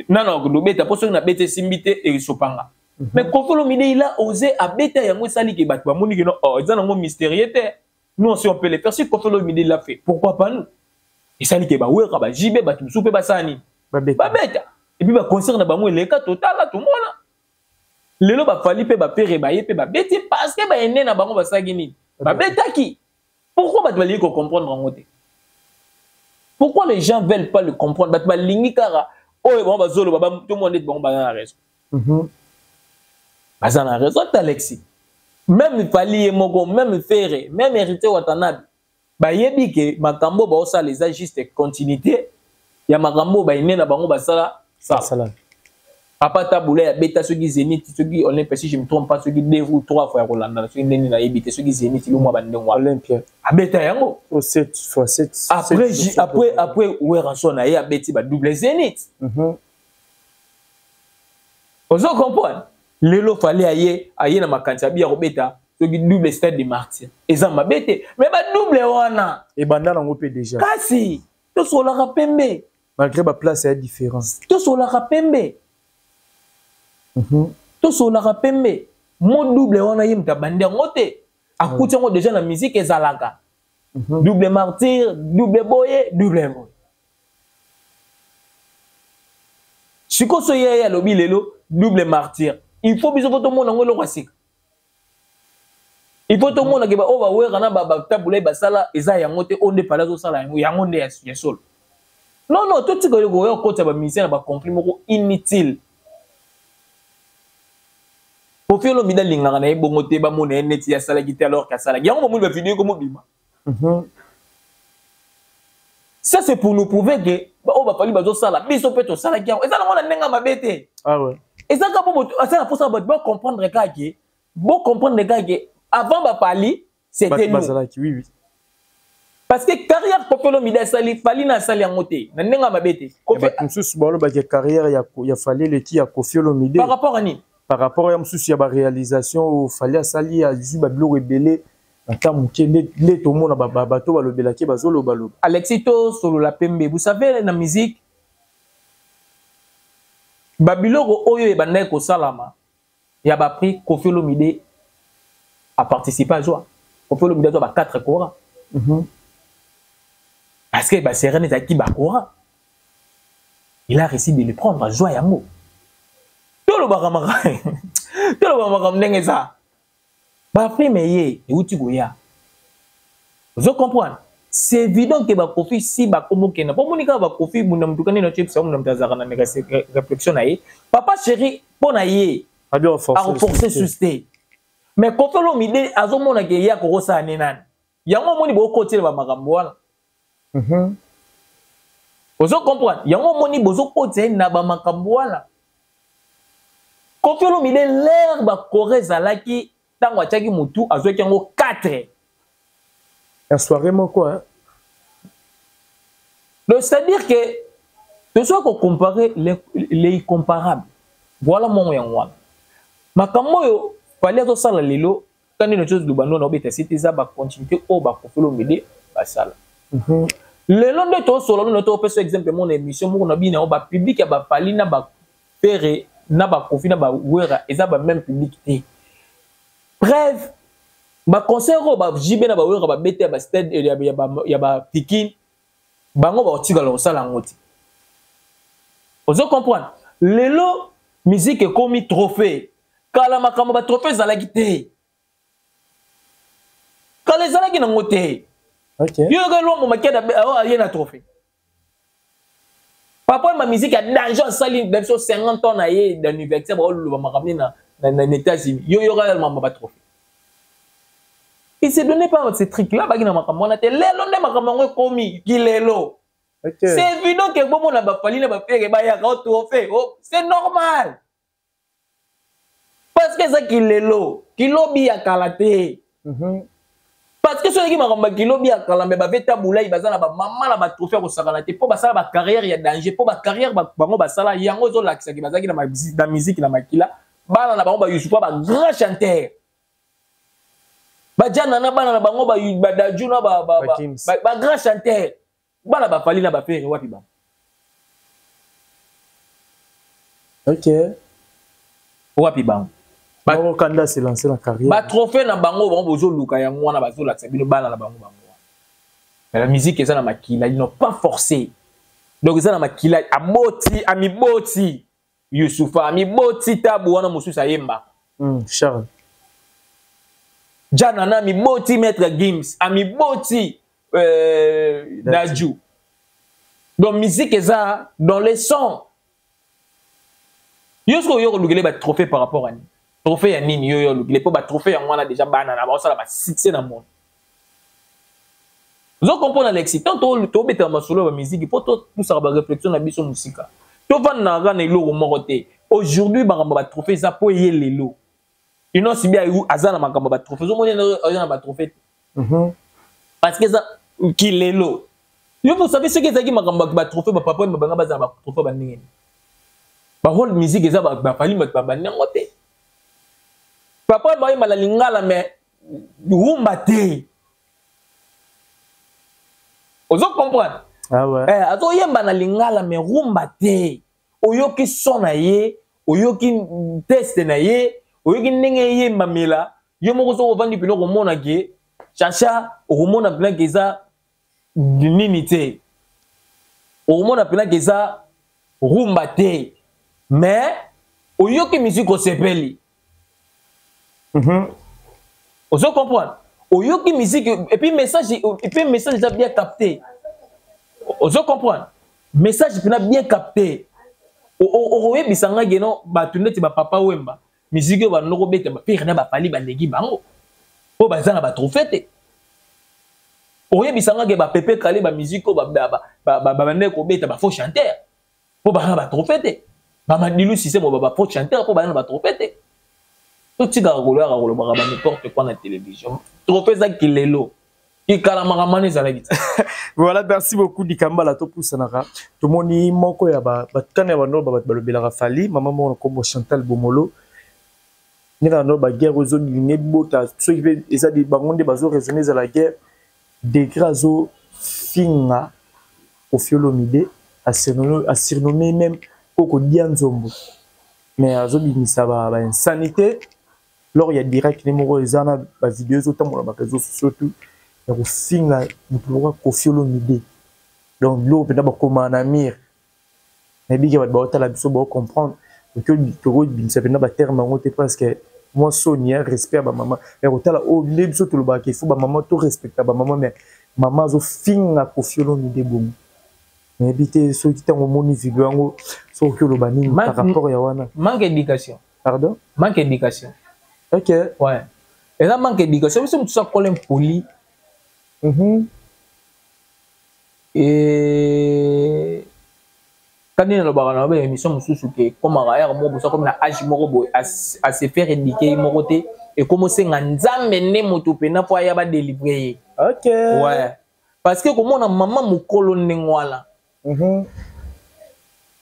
Nano akobeta mpo soki nabeti esimbi te esopanga. Mais Koffi Olomide il a osé abeta yango, esali ke bato bamoni ke non, oh, eza nango mystérieux te. Nous aussi on peut le faire. Si Koffi Olomide l'a fait, pourquoi pas nous? Esali ke bawera bajibe bato mosusu mpe basala nini? Babeta. Et puis baconcert na bango eleka totala tomona. Lelo bafali mpe bapere baye mpe babeti parce que baene na bango basalaki nini? Babetaki. Pourquoi bato balingi kocomprendre yango te? Pourquoi les gens veulent pas le comprendre? Bato balingi kaka oyo bango bazoloba, tomona neti bango baza na raison. Baza na raison te, Alexis. Même Fally ye moko, même Ferre, même Héritier Watanabe, bayebi ke makambo baosala eza juste continuité ya makambo baine na bango basala sala. Papa Tabu Ley abeta soki Zénith, soki Olympia, si je me trompe pas, soki deux ou trois fois ya kolandana, soki ndenge nayebi te, soki Zénith lo mwa bandenge wana. Olympia. Abeta yango. O 7 fois 7. Après, après Werrason na ye abeti ba double Zénith. Ozo comprendre? Lelo Fally aye na makanisi abi ya kobeta soki double stade de martyr. Eza mabe te. Mais ba double wana. Ebanda nango pe déjà. Kasi tosolaka pembe. Malgré ba place ya différence. Tosolaka pembe. Tosolaka pembe. Mo double wana ye mutu abandi yango te. Akuti yango déjà na musique ezalaka. Double martyr, double boye, double boye. Sikoyo so ye alobi lelo double martyr. Il faut biso tomona yango eloko ya sika. Il faut tomona ke ba oyo bawera na ba Tabu Ley basala eza yango te, oyo nde Fally azosala yango, yango nde ya solo. Non, non, totika eloko oyo okotisa ba musicien na ba conflit moko inutile. Koffi Olomide alingaka na ye bongo te, bamona ye neti asalaki te alors qu'asalaki. Yango bomoni ba vidéo ekomobima. Ça c'est pour nous prouver que ba oyo bafali bazosala, biso mpe tosalaki yango. Eza nango na ndenge ya mabe te. Ah ouais. Eza kaka po boto, asala mposa bato ba comprendre kaka ke, bo comprendre kaka ke avant bafali, c'était Bato nous. bazalaki, oui, oui. Parce que carrière Koffi Olomide asali, Fally na asali yango te, na ndenge ya mabe te. Koffi Bato mosusu balobaki carrière ya Fally eleki ya Koffi Olomide. Par rapport à nini? Par rapport ya mosusu ya ba réalisation oyo Fally asali, azwi ba biloko ebele. Ata moke nde tomona bato balobelaki bazolobaloba. Alexis, to solola pembe. Vous savez, na musique, ba biloko oyo ebandaki kosalama ya ba prix, Koffi Olomide a participé à joie. Koffi Olomide azwa ba 4 kora. Parce que ba serene ezalaki ba kora. Il a réussi de le prendre à joie yango. Tolobaka makambo. Tolobaka makambo ndenge eza. Ba prix meye euti koya. Vous comprenez? C'est évident que ba Koffi si ba komo kena. Po monika ba Koffi munda mutuka nino chip sa munda mutazaka na meka réflexion na ye. Papa chéri pona ye. A bien renforcer A renforcer le système. Mais Koffi Olomide azomona ke ya korosa ne nani. Yango moni bo kotiela ba makambo wana. Ozo comprendre? Yango moni bozo kotiela na ba makambo wana. Koffi Olomide l'air ba Corée zalaki tango atiaki mutu azwaki yango 4. Ya soirée moko, hein? Donc c'est-à-dire que to soki ko comparer les incomparables. Voilà mon yango wana. Makambo oyo Fally azosala lelo, kandi na chose lubando na obeta site eza ba continuité oyo ba Koffi Olomide basala. Lelo nde tosolola na topesa exemple mon émission moko na bino ba public ya ba Fally na ba Ferre na ba Koffi na ba Wera eza ba même public te. Bref, ba concert oyo ba JB na ba Wera ba bete ya ba stade ya ba Pikine, bango ba otikala kosala yango te. Ozo comprendre? Lelo musique ekomi trophée. Kala makambo ba trophée ezalaki te. Kala ezalaki nango te. Yo yoka Luambo Makiadi awa aye na trophée. Papa ma musique ya danger asali na biso 50 ans na ye d'anniversaire ba oloba makambo na États-Unis. Yo yoka makambo ba trophée. Il se donnait pas ces trucs là baki na makambo wana te. Lelo nde makambo yango ekomi ki lelo. C'est évident que bomo na ba Fally na ba Ferre ba yaka o trophée. Oh, c'est normal. Parce que ça ki lelo, ki lobi ya kala te. Parce que soki makambo ya kilo bia kala mais baveta bulai baza na bamama na batrophée ya kosakana te mpo basala bacarrière ya danger, mpo bacarrière bango basala yango ezolakisaki bazalaki na musique na makila. Bana na bango bayusufa bagrand chanteur, bajana na bana na bango badaju na bagrand chanteur, bana bafali na bafere wapi bango? Ok, wapi bango? Kanda se lancer na carrière. Batrophée na bango, bango bozoluka yango wana, bazolakisa bino bana na bango bango wana. Mais la musique eza na makila, ils n'ont pas forcé. Donc eza na makila, aboti, amiboti Yusufa, amiboti tabu wana mosusu ayembaka. Charles. Janana amiboti Maître Gims, amiboti Dadju. Donc musique eza dans les sons. Yo soki oyo kolukele batrophée par rapport à nini? Trophée ya nini yo yo olukile? Mpo batrophée yango wana déjà bana na baosala basuccès na monde. Ozo comprendre, Alexis? Tant tobetaka masolo ya bamusiki mpo topusaka baréflexion na biso mosika, tovandaka na eloko moko te. Aujourd'hui makambo ya batrophée eza mpo eye lelo. Innoss'B aza na makambo ya batrophée, ozomoni aza na batrophée te parce que eza kilelo. Yo, vous savez, soki ezalaki makambo ya batrophée, bapapa oyo banga baza na batrophée bandenge nini? Barole musique eza bafali, bato babandi yango te. Papa bayemba na lingala mais rumba te. Ozo comprendre? Ah ouais. Eh, azoyemba na lingala mais rumba te. Oyoki son na ye, oyoki teste na ye, oyoki ndenge eyembamela yo moko. Soki ovandi mpena, okomona ke chacha, okomona mpena ke eza nini te, okomona mpena ke eza rumba te, mais oyoki musique, osepeli. Ozo comprendre? Oyoki musique et puis message, et puis message eza bien capté. Ozo comprendre? Message mpena bien capté. Okoyebisa ngai geno bato neti bapapa Wemba, musique oyo bando kobeta, bapere na bafali baleki bango mpo baza na batrophée te. Oyebisa ngai ke bapepe kale, bamusike oyo babandeki kobeta, bafaux chanteur mpo baza na batrophée te. Bamadilu système oyo, bafaux chanteur mpo baza na batrophée te. Totikaka koloyaka kolobaka ba n'importe quoi na télévision. Trophée eza kilelo, kikala makambo wana ezalaki te. Voilà, merci beaucoup Dikambala. Topusanaka, tomoni moko ya batkana ya bando bato balobelaka Fali, mama moko na nkombo Chantal Bomolo, ndenge na baguerre ozolinga ebota. Soki mpe eza bango nde bazoraisonne, ezala guerre degré azofinga Koffi Olomide, asurnommé même Koko Dia Nzombo, mais azobimisa bainsanité lors ya direct ne moko eza na bavideo ezotambola baréseau sociaux tout ya kofinga moto lokola Koffi Olomide. Donc biloko mpenza bakómaa na mire, nayebi ke bato baotala biso baocomprendre. Tokobimisa mpenza baterme yango te parce que mwa soni ya respect ya bamama ya kotala oyo nde biso tolobaka, il faut bamama torespecta bamama, mais mama azofinga Koffi Olomide bongo. Nayebi te soki ntango omoni video yango, soki oloba nini par rapport ya wana. Manque éducation. Pardon? Manque éducation. Ok. Ouais, eza manque éducation. Biso mosusu akola impoli. Kandi nalobaka na ba émission mosusu ke ekomaka yaka moko boso akomi na age moko boye, ase faire éduquer ye moko te, ekomi osenga Nzambe nde moto mpena mpo aya badélivre ye. Ouais, parce que komona mama mokolo ndenge wana.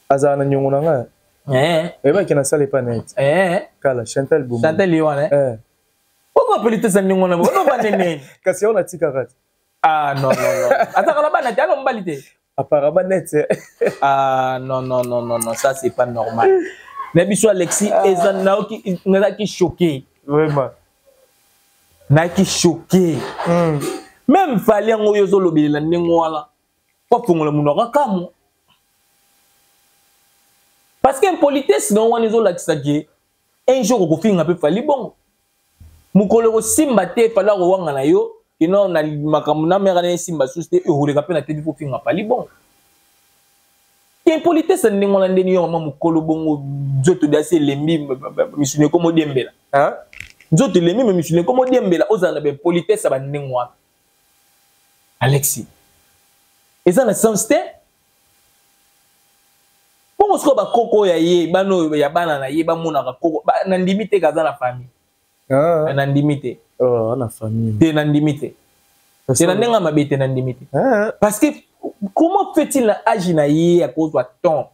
Azala na niongo na ngai. Oyebaki nasala epa na ye kala, Chantal Bomo. Chantal ye wana. Okopeli te sa ndenge wana oloba nene. Kasi yango natikaka te. Ah non, non, non, azalaka na bana te, ana mobali te. Apparemment net. Ah non, non, non, non, non, ça c'est pas normal. Na biso Alexis, eza naoki, nazalaki choqué. Vraiment. Nayaki choqué. Même Fali yango oyo ozolobelela ndenge wana, po afongola monoko akamwa, parce que impolitesse na wana ezolakisa ke un jour okofinga mpe Fali bongo, mokolo ekosimba te. Fali akowanga na yo kino na makambo na mare na esimba susu te, ekoleka mpe na tebi kofinga Fali bongo. Impolitesse ndenge wana, ndeni yo mama mokolo bongo, nzoto dasi elembi, misuni ekomi odiembela, nzoto elembi me misuni ekomi odiembela, ozala na baimpolitesse ya bandenge wana, Alexis, eza na sens te. Bongo sikoyo bakoko ya ye, bana oyo ya bana na ye bamonaka koko, nandimi te kaza na famille. Nandimi te. Oh, na famille te, nandimi te. C'est na ndenge mabe te, na ndimi te. Parce que comment fait-il na âge na ye ya kozwa temps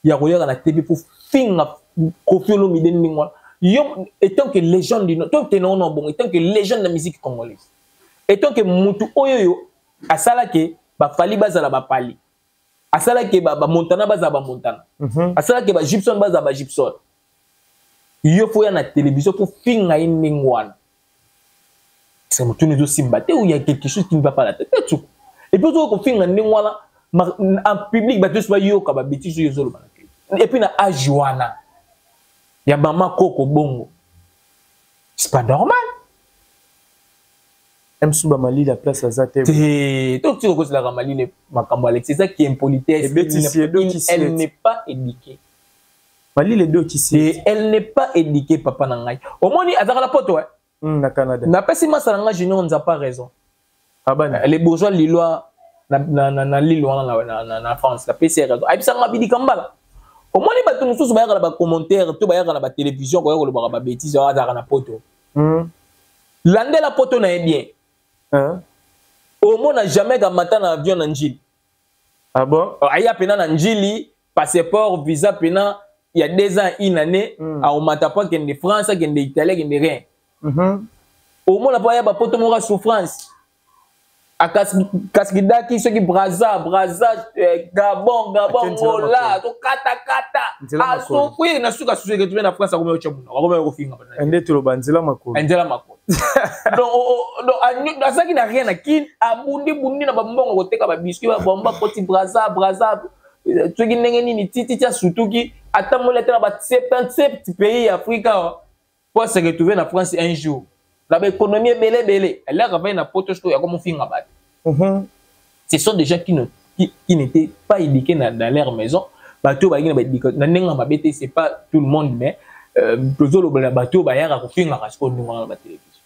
ya koyaka na TV pour finga Koffi Olomide ndenge wana? Yo, étant que légende du to te non bon, étant que légende de la musique congolaise, étant que mutu oyo yo asalaki bafali bazala bapali, asalaki bamontana bazala bamontana, asalaki bagibson bazala bagibson, yo faut ya na télévision po finga ye ndenge wana, c'est motu ezosimba te ou il y a quelque chose qui ne va pas la tête tsuku. Et puis ozoka kofinga ndenge wana en public, bato nyonso bayoka babêtises oyo ezoloba na te. Et puis na âge wana ya mama koko bongo, c'est pas normal. Msu bamalili ya place aza te. Te, totika kozelaka malili. Makambo Alex eza ki impolitesse. Ebetisi, edokisi. Elle n'est pas éduquée. Malili edokisi. Et elle n'est pas éduquée. Papa na ngai, omoni azalaka na poto, eh? Na Canada. Napesi masa na ngai Junior nza pas raison. Abani. Les bourgeois lillois na Lille wana na France, napesi ye raison. Ayebisanga bidika mbala, omoni bato mosusu bayaka na bacommentaire to bayaka na batélévision koya kolobaka babêtises oyo, azalaka na poto. Landela poto na ye bien. Hein? Omona jamais kamata na avion na Njili. Ah bon? Aya pena na Njili, passeport, visa pena il y a 2 ans, une année, aomata po akende France, akende Italie, akende rien. Omona po aya bapoto moko ya souffrance, akasikidaki soki Braza, Braza, Gabon, Ake nzela Ngola, makolo. tokatakata. Nzela makolo. Asouffrir na suka susu eketube na France, akomi otya monoko, akomi kofinga. Nde toloba nzela makolo. Nzela makolo. Donc azalaki na rien na Kine, abundi bundi na bambongo koteka babiscuit, babomba, koti Braza, Braza soki ndenge nini, tititi asutuki, atamboli ata na ba 77 pays ya Afrika awa po se retrouver na France un jour na baéconomie ebele ebele. Alaka vai na poto sikoyo akomofinga bato. Ce sont des gens qui n'étaient pas éduqués dans leur maison. Bato bayaki na baéducation na ndenge ya mabe te, c'est pas tout le monde, mais tozolobela bato oyo bayaka kofingaka sikoyo ndenge wana na batélévision.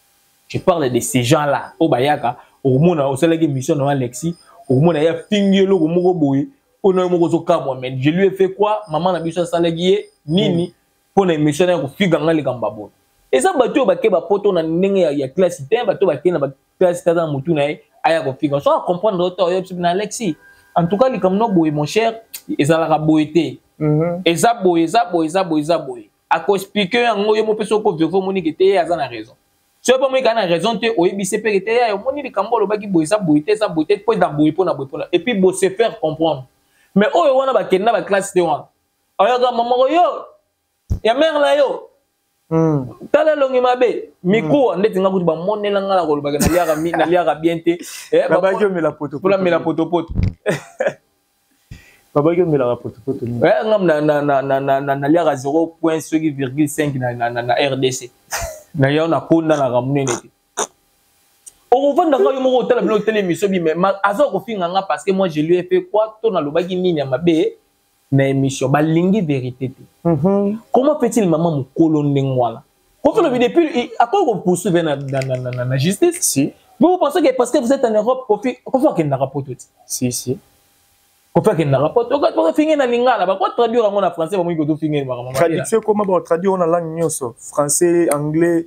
Je parle de ces gens là oyo bayaka, okomona osalaki émission na Alexis, okomona ye afingi eloko moko boye oyo na yo moko ozokamwa: mais je lui ai fait quoi? Mama na biso asalaki ye nini mpo na émission na ye kofinga nga likambo ya boye? Eza bato oyo bake bapoto na ndenge ya classe te, bato oyo bake na baclasse te, aza na motu na ye aya kofinga. So acomprendre oyo te, oyo biso na Alexis, en tout cas likambo no boye, mon cher, ezalaka boye te. Eza boye, eza boye, eza boye, eza boye. Akoexpliquer yango yo mo mpe soki ovérifier, omoniki te ye aza na raison. Soki mpo omoniki aza na raison te, oyebisi mpe te ya omoni likambo olobaki boye, eza boye te, eza boye te, mpo eza boye, mpona boye, mpona, et puis bo se faire comprendre. Mais oyo wana bakende na baclasse te wana, oyaka mamoko yo ya mare na yo. Tala elongi mabe, mikuwa ndeti nga kutu bamonela nga na kolobaka naliaka bien te. Babaki omela potopoto. Mpona mela potopoto. Babaki omelaka potopoto nini? Ngam naliaka 0 point soki virgule 5 na RDC na yo, nakondanaka monene te. Okovandaka yo moko, otala bino, otala émission bi, mais aza kofinga nga parce que moi je lui ai fait quoi? To nalobaki nini ya mabe na émission? Balingi vérité te. Comment fait-il, mama mokolo ndenge wana? Koffi Olobi depuis akoki kopoursuivre na justice. Si. Vous, vous pensez que parce que vous êtes en Europe, Koffi, Koffi akendaka poto ti. Si, si. Koffi akendaka poto, ofinge na lingala, bakotraduire yango na français, bamoki kotofinge makambo. Traduction ekoma, batraduire na langue nyonso, français, anglais,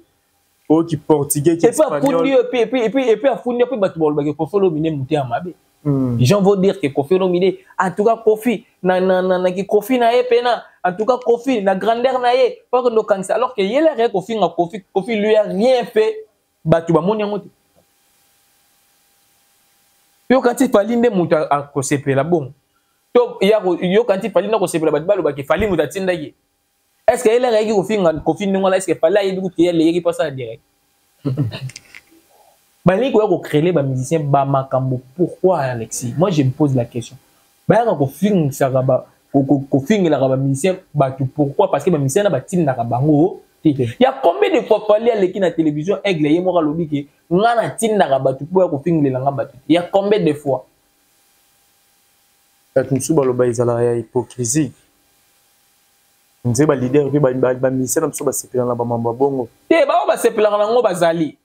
oyo ki portugais, ki Et puis afundi espagnol. yo, et puis afundi, et puis bato balobaki Koffi Olomide motu ya mabe. Les gens vont dire que Koffi Olomide, en tout cas Koffi na ki Koffi na ye pena, en tout cas Koffi na grandeur na ye pas que ndokanisa, alors que yele rien Koffi nga Koffi, Koffi lui a rien fait, bato bamoni yango te. Yo kanti Fally nde moto akosepela bongo to yo kanti Fally nde akosepela bato balobaki Fally moto atindaki? Est ce que yele ayaki kofinga Koffi ndenge wana, est ce que Fally ayebi kutu ye aleyaki mpo asala direct? Balingi koya kocréer bamusicien bamakambo. Pourquoi, Alexis? Moi je me pose la question. Bayaka kofingisaka kofingelaka bamusicien bato, pourquoi? Parce que bamusicien na batindaka bango te. Ya combien de fois Fally aleki na télévision, Aigle ye moko alobi ke nga natindaka bato mpo ya kofingelela nga bato te? Ya combien de fois? Bato mosusu baloba ezalaka ya hypocrisie, nze baleader mpe bamusicien na biso basepelaka na bamambo ya bongo. Te, bao basepelaka nango bazali,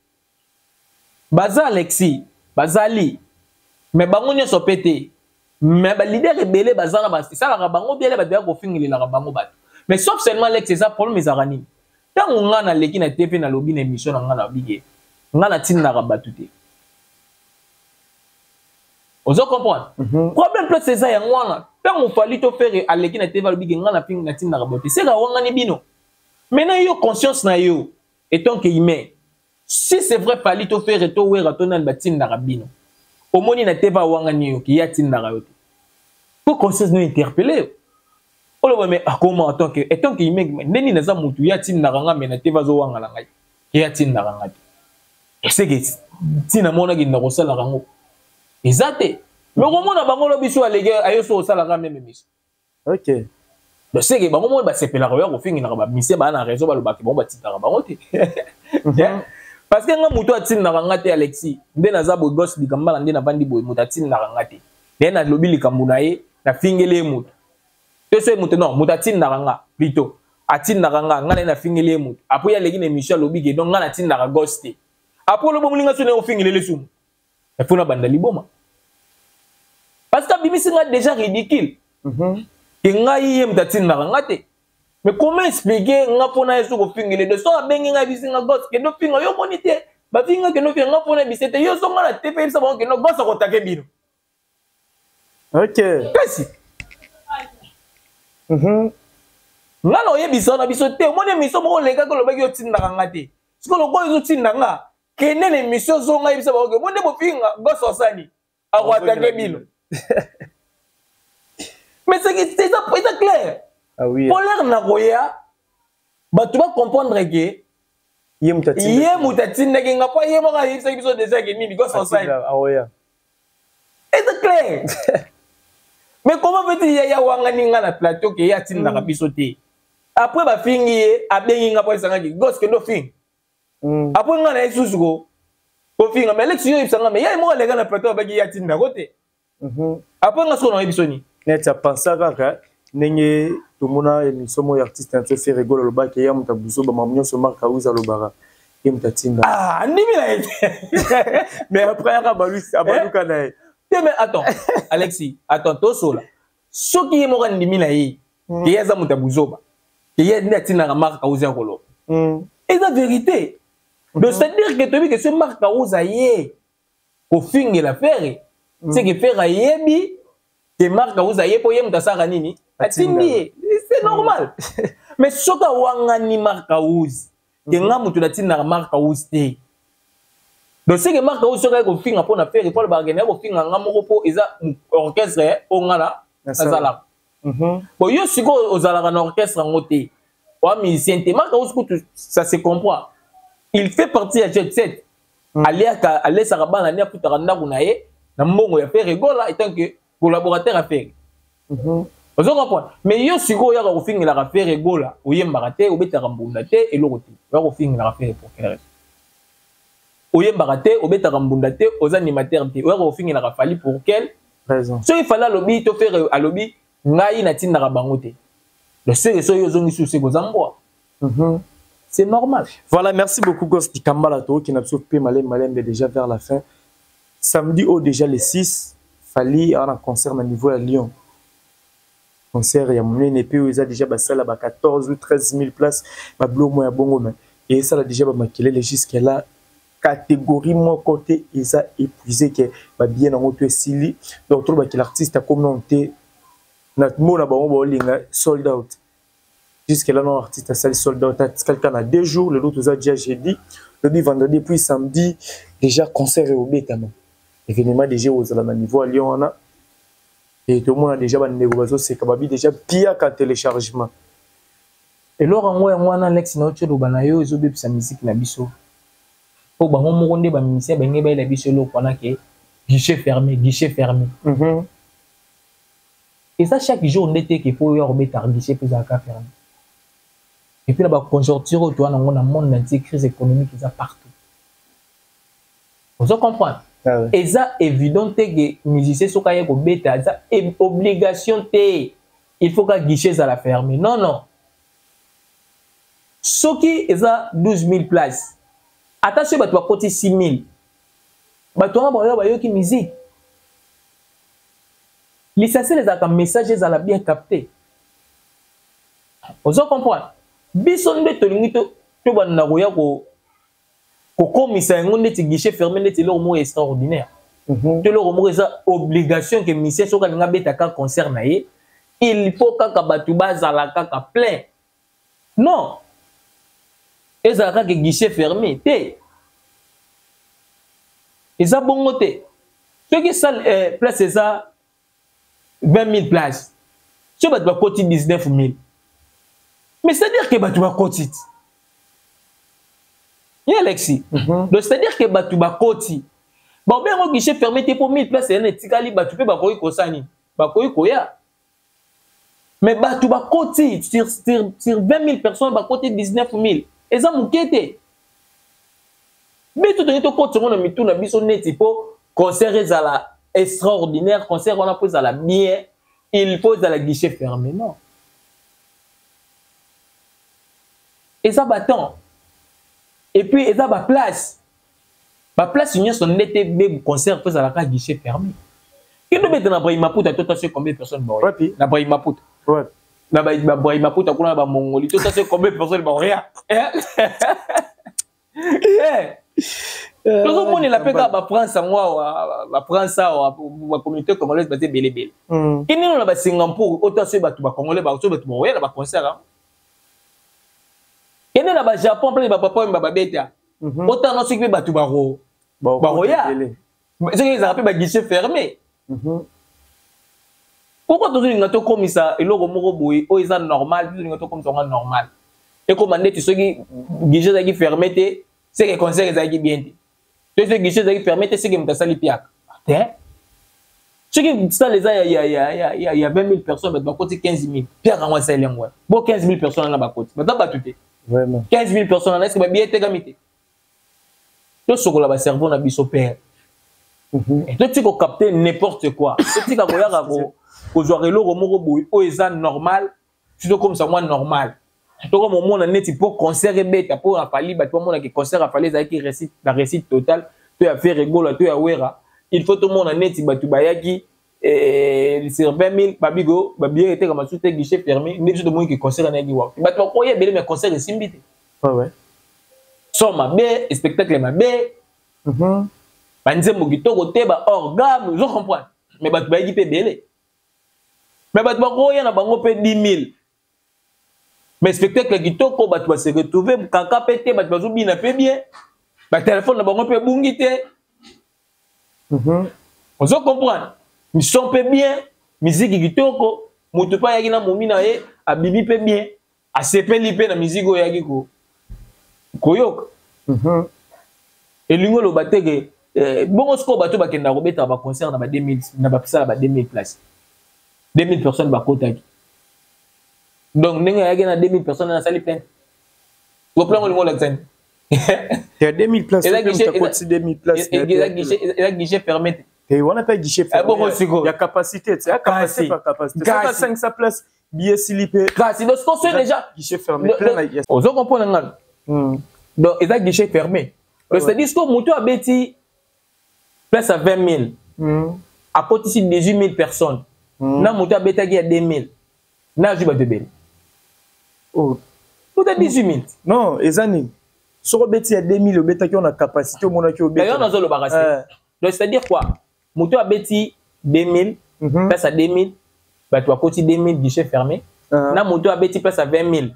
baza Alexis, bazali, mais bango nyonso mpe te. Mais baleader ebele baza na esalaka bango biele, bato ya kofingelelaka bango bato. Mais sauf seulement Alex, eza problème ezalaka nini? Ntango nga naleki na te mpe nalobi na émission na nga, nalobi ke nga natindaka bato te. Ozo comprendre? Problème place eza yango wana. Ntango Fally to Ferre aleki na TV alobi ke nga na pingi natindaka bote. Seka wangani bino. Maintenant yo conscience na yo étant que humain, si c'est vrai Fally to Ferre to Wera to nani batindaka bino. Omoni na TV awangani yo ke ye atindaka yo te. Po conscience no interpeller yo. Oloba mais ah, comment en tant que étant que humain ndeni naza mutu ye atindaka nga mais na TV azowangana ngai. Ye atindaka nga te. Eseke ntina monaki na kosalaka yango eza te. Mais okomona bango lobi so aleki ayo so osalaka meme émission. Ok. Donc c'est que bango moko basepelaka oya kofingelaka ba musiciens baa na raison balobaka bango batindaka bango te. Parce que nga moto atindaka nga te Alexis, nde naza boye gosse likambala nde navandi boye moto atindaka nga te. Nde nalobi likambo na ye, nafingeli ye moto. To so ye moto non, moto atindaka nga plutôt. Atindaka nga, nga na ye nafingeli ye moto. Après ye aleki na émission alobi ke donc nga natindaka gosse te. Après olobi moninga so na ye ofingelele sumu. Il faut na banda liboma. Parce que abimisi nga déjà ridicule. Ke ngai ye moto atindaka nga te. Mais comment expliquer nga mpona ye soki ofingele de so abengi ngai abisi nga gosse kende ofinga yo omoni te bafinga kende ofinga nga mpona yebise te yo zonga na te mpe yebisa bango kende gosse akotake bino. Ok. Kasi nga na oyebisa na biso te omoni émission moko olekaki olobaki otindaka nga te sikoyo lokola ezotinda nga kende na émission zonga yebisa bango ke bonde bofinga gosse osani akoatake bino. Mais c'est eza clair. Ah oui. Polaire na koya bato ba comprendre ke ye moto atindaki ye moto atindaki nga po ye moko ayebisaki biso déjà ke nini gosse osani. Aoya. Eza clair. Mais comment fait-il ya ya wangani nga na plateau ke ye atindaka biso te. Après bafingi ye abengi nga po esangaki gosse kendo finga. Après nga na ye susu ko kofinga mais Alex yo yebisa nga mais ye moko aleka na plateau abaki ye atindako te. Après nga soko na yebiso ni. Neti apensa kaka ndenge tomona émission moko ya artiste na biso Ferre Gola alobaki ya moto abuso ba mamu nyonso Marc House alobaka ye moto atinda. Ah, ndimi na ye. Mais après aka baluka abaluka na ye. Te mais attends, Alexis, attends tosola. Soki ye moko andimi na ye, ke ye aza moto ya buzoba, ke ye nde atindaka Marc House ya koloba. Eza vérité. Donc c'est-à-dire que toyebi que ce Marc House aye kofingela Ferre, c'est que Ferre ayebi que Marc House aye po ye moto asalaka nini? Atindi ye. C'est normal. Mais soki awangani Marc House, ke nga moto natindaka Marc House te. Donc c'est que Marc House soki aye kofinga mpo na Ferre, po alobaka ke naye kofinga nga moko po eza orchestre oyo nga nazalaka. Bon, yo sikoyo ozalaka na orchestre yango te. Oa musicien te. Marc House kutu, ça se comprend. Il fait partie ya Jet Set. Aliaka, alesaka bana ni afutaka ndako na ye na mbongo ya Ferre Gola étant que collaborateur ya Ferre. Ozo comprendre? Mais yo sikoyo oyaka kofingelaka Ferre Gola, oyembaka te, obetaka mbunda te, eloko te. Oyaka kofingelaka Ferre pour quelle raison? Oyembaka te, obetaka mbunda te, oza animateur te. Oyaka kofingelaka Fally pour quelle raison? Soki Fally alobi to Ferre alobi ngai natindaka bango te. Donc soki soki ozongi susu ekoza mbwa. C'est normal. Voilà, merci beaucoup Goss Dikambala to qui n'a pas malem malem déjà vers la fin. Samedi au déjà le 6, Fally a un concert na niveau à Lyon. Concert ya munene pe oyo eza déjà ba salle ba 14 ou 13 000 places, ba blo mo ya bongo mais et ça déjà ba makelele jusque là catégorie moko te eza épuisé que ba bien nango to esili. Donc trop ba ki l'artiste comme non te na mona bango ba olinga sold out. Jusque là non artiste a sali sold out à quelqu'un na 2 jours, le autre déjà jeudi, le vendredi puis samedi déjà concert est au betama. Événement déjà aux na niveau à Lyon wana. Et tout le monde a déjà ba ndeko bazo seka babi déjà pia ka téléchargement. Et lors yango yango wana Alex na otio loba na yo ezo bebisa musique na biso. Po bango moko nde ba musicien ba nge ba biso eloko wana ke guichet fermé, guichet fermé. Et ça chaque jour ndete ke po yo obeta guichet pe zaka fermé. Et puis là ba conjoncture oyo toa nango na monde entier, crise économique eza partout. Ozo comprendre? Ah ouais. Eza évident te que musicien soka ye ko beta, eza obligation te. Il faut ka guichet ezala fermé. Non non. Soki eza 12 000 places. Ata soki bato bakoti 6 000. Bato wana baoyo bayoki musique. L'essentiel ezalaka message ezala bien capté. Ozo comprendre? Biso nde tolingi to banda koya kokomisa yango ndeti guichet fermé ndeti eloko moko extraordinaire. To eloko moko eza obligation ke musicien soki alingi abeta kaka concert na ye, il faut kaka bato bazala kaka plein. Non, ezala kaka guichet fermé te, eza bongo te. Soki salle, place eza 20 000 places, soki bato bakoti 19 000, mais c'est à dire que bato bakoti ti ye Alexis. Donc c'est à dire que bato bakoti, baobengo guichet fermé te, mpo 1000 place eyana etikali, bato mpe bakoki kosala nini? Bakoki koya. Mais bato bakoti sur 20 000 personnes, bakoti 19 000, eza moke te. Biso tolingi tokotisa yango na mitu na biso neti mpo concert ezala extraordinaire, concert wana mpo ezala bien, il faut ezala guichet fermé. Non, eza batemps et puis eza baplace, baplace nyonso nde te be concert mpo ezalaka guichet fermé. Kende obeta na Brahim Maputa, tota soki combien de personnes baoya na Brahim Maputa, na babrahim Maputa kuna na bamongoli, tota soki combien de personnes baoya. Tozomonela mpe kaka bafrance yango awa, bafrance awa, bacommunauté congolaise baza ebele ebele. Kende na basingapour, ota soki bato bacongolais, soki bato baoya na baconcert yango. Kende na bajapon, mpe bapapa oyo babeta, otanga soki mpe bato baroya, soki ezalaka mpe baguichet fermé. Pourquoi tozolinga tokomisa eloko moko boye oyo eza normal? Tozolinga tokomisa yango normal, ekoma ndeti soki guichet ezalaki fermé te, seke concert ezalaki bien te, to soki guichet ezalaki fermé te, seke moto asali piaka te. Soki salle eza ya 20 000 personnes, bato bakoti 15 000, piaka yango asali yango wana bo 15 000 personnes wana bakoti, baza bato te. 15 000 personnes wana, est-ce babillet etekami te? Tosokola bacerveau na biso, père. Totika kocapter n'importe quoi, totika koyaka kozwaka eloko moko boye oyo eza normal, ti tokomisa mwa normal, tokoma omona neti mpo concert ebeta mpo afali, bato bamonaki concert afali ezalaki réussite na réussite totale, to ya Ferre Gola to ya Wera, il faut tomona neti bato bayaki sur 20 000, babigo babillet etekama su te, guichet fermé. Nde biso tomoniki concert anayaki wapi, bato bakoya ebele, mais concert esimbi te. Son mabe, spectacle mabe, banzembo kitoko te, ba hors gamme, ozo comprendre? Mais bato bayaki mpe ebele, mais bato bakoya na bango mpe 10 000, mais spectacle kitoko, bato base retrouve kaka mpe te, bato bazobina mpe bien, batelefone na bango mpe ebungi te. Ozo comprendre? Mission mpe bien, miziki kitoko, moto mpe ayaki na momi na ye, abimi mpe bien, asepeli mpe na miziki oyo ayaki koyoka. Elingi oloba te ke bongo sikoyo bato bakendaka kobetaka baconcert na ba 2000, na basala ba 2000 place, 2000 personnes bakotaki, donc ndenge ayaki na 2000 personnes, nasali plainte koplango, olingi olakisa nini? Ya 2000 places, eza 2000 places. Eza guichet fermé te. Te, wana mpe guichet fermé. Bongo sikoyo ya capacité te, ya capacité par capacité, 500 places, billet esili mpe. Kasi donc sikoyo déjà guichet fermé plein. Ozo comprendre ngano? Donc eza guichet fermé, donc c'est à dire sikoyo moto abeti place à 20 000, akotisi 18 000 personnes, na moto abetaki ya 2 000, na azwi bato ebele. Ota 18 000. Non, eza nini? Soki obeti ya 2000, obetaki yo na capacité, omonaki. Obeti nazolobaka se, donc c'est à dire quoi? Moto abeti 2000, place à 2000, bato bakoti 2000, guichet fermé, na moto abeti place à 20 000,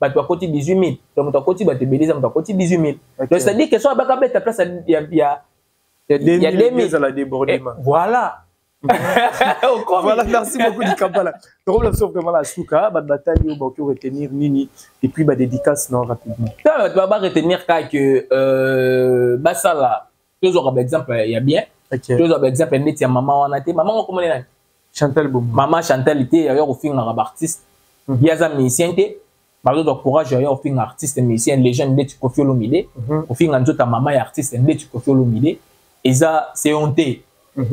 bato bakoti 18 000, donc moto akoti bato ebele eza moto akoti 18 000. Donc c'est à dire que so abaka beta place ya ya 2000, ezala débordement. Voilà. Voilà, merci beaucoup Dikambala. Donc on a vraiment la souka, ba bataille oyo bakoki retenir nini et puis ba dédicace non rapidement. Tu vas retenir kaka que basala tozwaka ba exemple ya bien. Tozwaka ba exemple neti ya mama wana te. Mama ngo komona nani? Chantal Bomo. Mama Chantal te, ya kofingaka ba artiste. Ye aza musicien te. Bazozwa courage ya kofinga artiste musicien légende ndeti Koffi Olomide, kofinga nzoto ya mama ya artiste ndeti Koffi Olomide, eza c'est honte.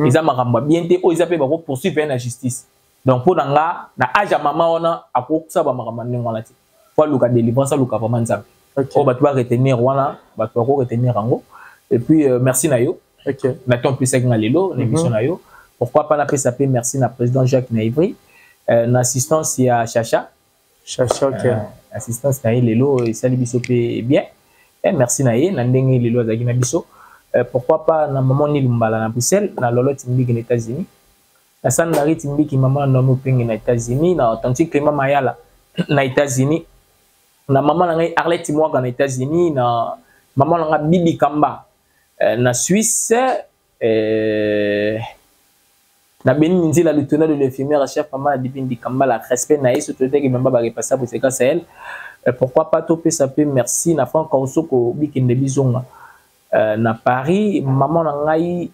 Eza makambo ya bien te oyo eza mpe bakopoursuivre ye na justice. Donc mpo na nga, na age ya mama wana, akosala bamakambo ya ndenge wana te, po aluka délivrance, aluka vraiment Nzambe. Oyo bato baretenir wana, bato bakoretenir yango. Et puis merci na yo na temps opesaki nga lelo na émission na yo. Pourquoi pas napesa mpe merci na président Jacques na Ivry, na assistance ya Chacha. Chacha, ok. Assistance na ye lelo esali biso mpe bien. Merci na ye na ndenge lelo azalaki na biso. Pourquoi pas na maman Nilumbala na Bruxelles, na Lolotte Mbiki na États-Unis, na Sandra Mbiki, maman na Nomi Penge na États-Unis, na Tantine Clément Mayala na États-Unis, na maman na ngai Arlette Mwaka na États-Unis, na maman na ngai Bibi Kamba na Suisse, na Beni Minzila, le tonnerre de l'infirmière chef, maman na Dipindi Kamba, respect na ye, surtout que memba ba repasser pour grâce à elle. Pourquoi pas topesa pe merci na Franck Osoko Bikende Bizonga na Paris, maman na ngai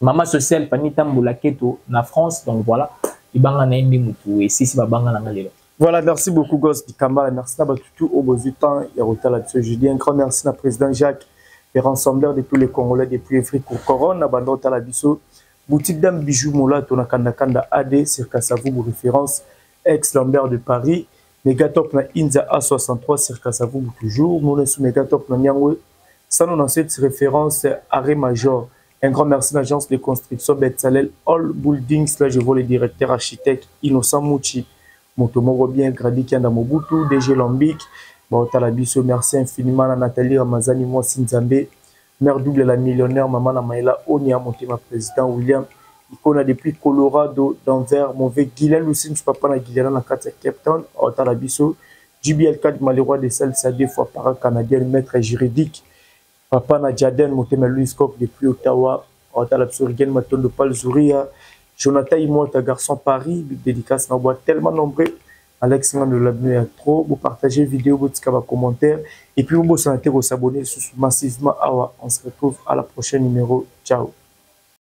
maman sociale Fanny Tamboula Keto na France. Donc voilà, ibanga na indi mutu et sisi babanga na ngai lelo. Voilà, merci beaucoup Goss Dikambala, merci na batutu au beau temps ya rotala de ce jeudi. Un grand merci na président Jacques et rassembleur de tous les Congolais depuis Afrique pour Corona na bando tala biso. Boutique d'âme bijoux Mola tona kanda kanda AD sur Kasavubu référence ex Lambert de Paris. Megatop na Inza A63 sur Kasavubu toujours. Nous sommes Megatop na Nyangwe 197 référence arrêt major. Un grand merci à l'agence de construction Betsalel All Buildings. Là, je vois le directeur architecte Innocent Mouchi. Motomoro bien Gradi Kianda Mobutu, DG Lambic. Baotala biso, merci infiniment à Nathalie Ramazani, moi Sinzambe, mère double la millionnaire, maman na Maëla Onia, Montema président William Ikona depuis Colorado, Denver, mauvais Guylaine Lucine, papa na Guylaine na kati ya Cape Town, Baotala biso, JBL 4 Maleroy de Salsa, deux fois para canadien, maître juridique, papa na Jaden, Montema Louis Coq depuis Ottawa, Baotala biso, Rigen Matondo Pal Zuria, Jonathan Imota, garçon Paris, big dédicace na boîte tellement nombreux. Alex Ngando l'abonné à trop, vous partagez vidéo, vous tika commentaire et puis vous s'abonner massivement. Awa, on se retrouve à la prochaine numéro. Ciao.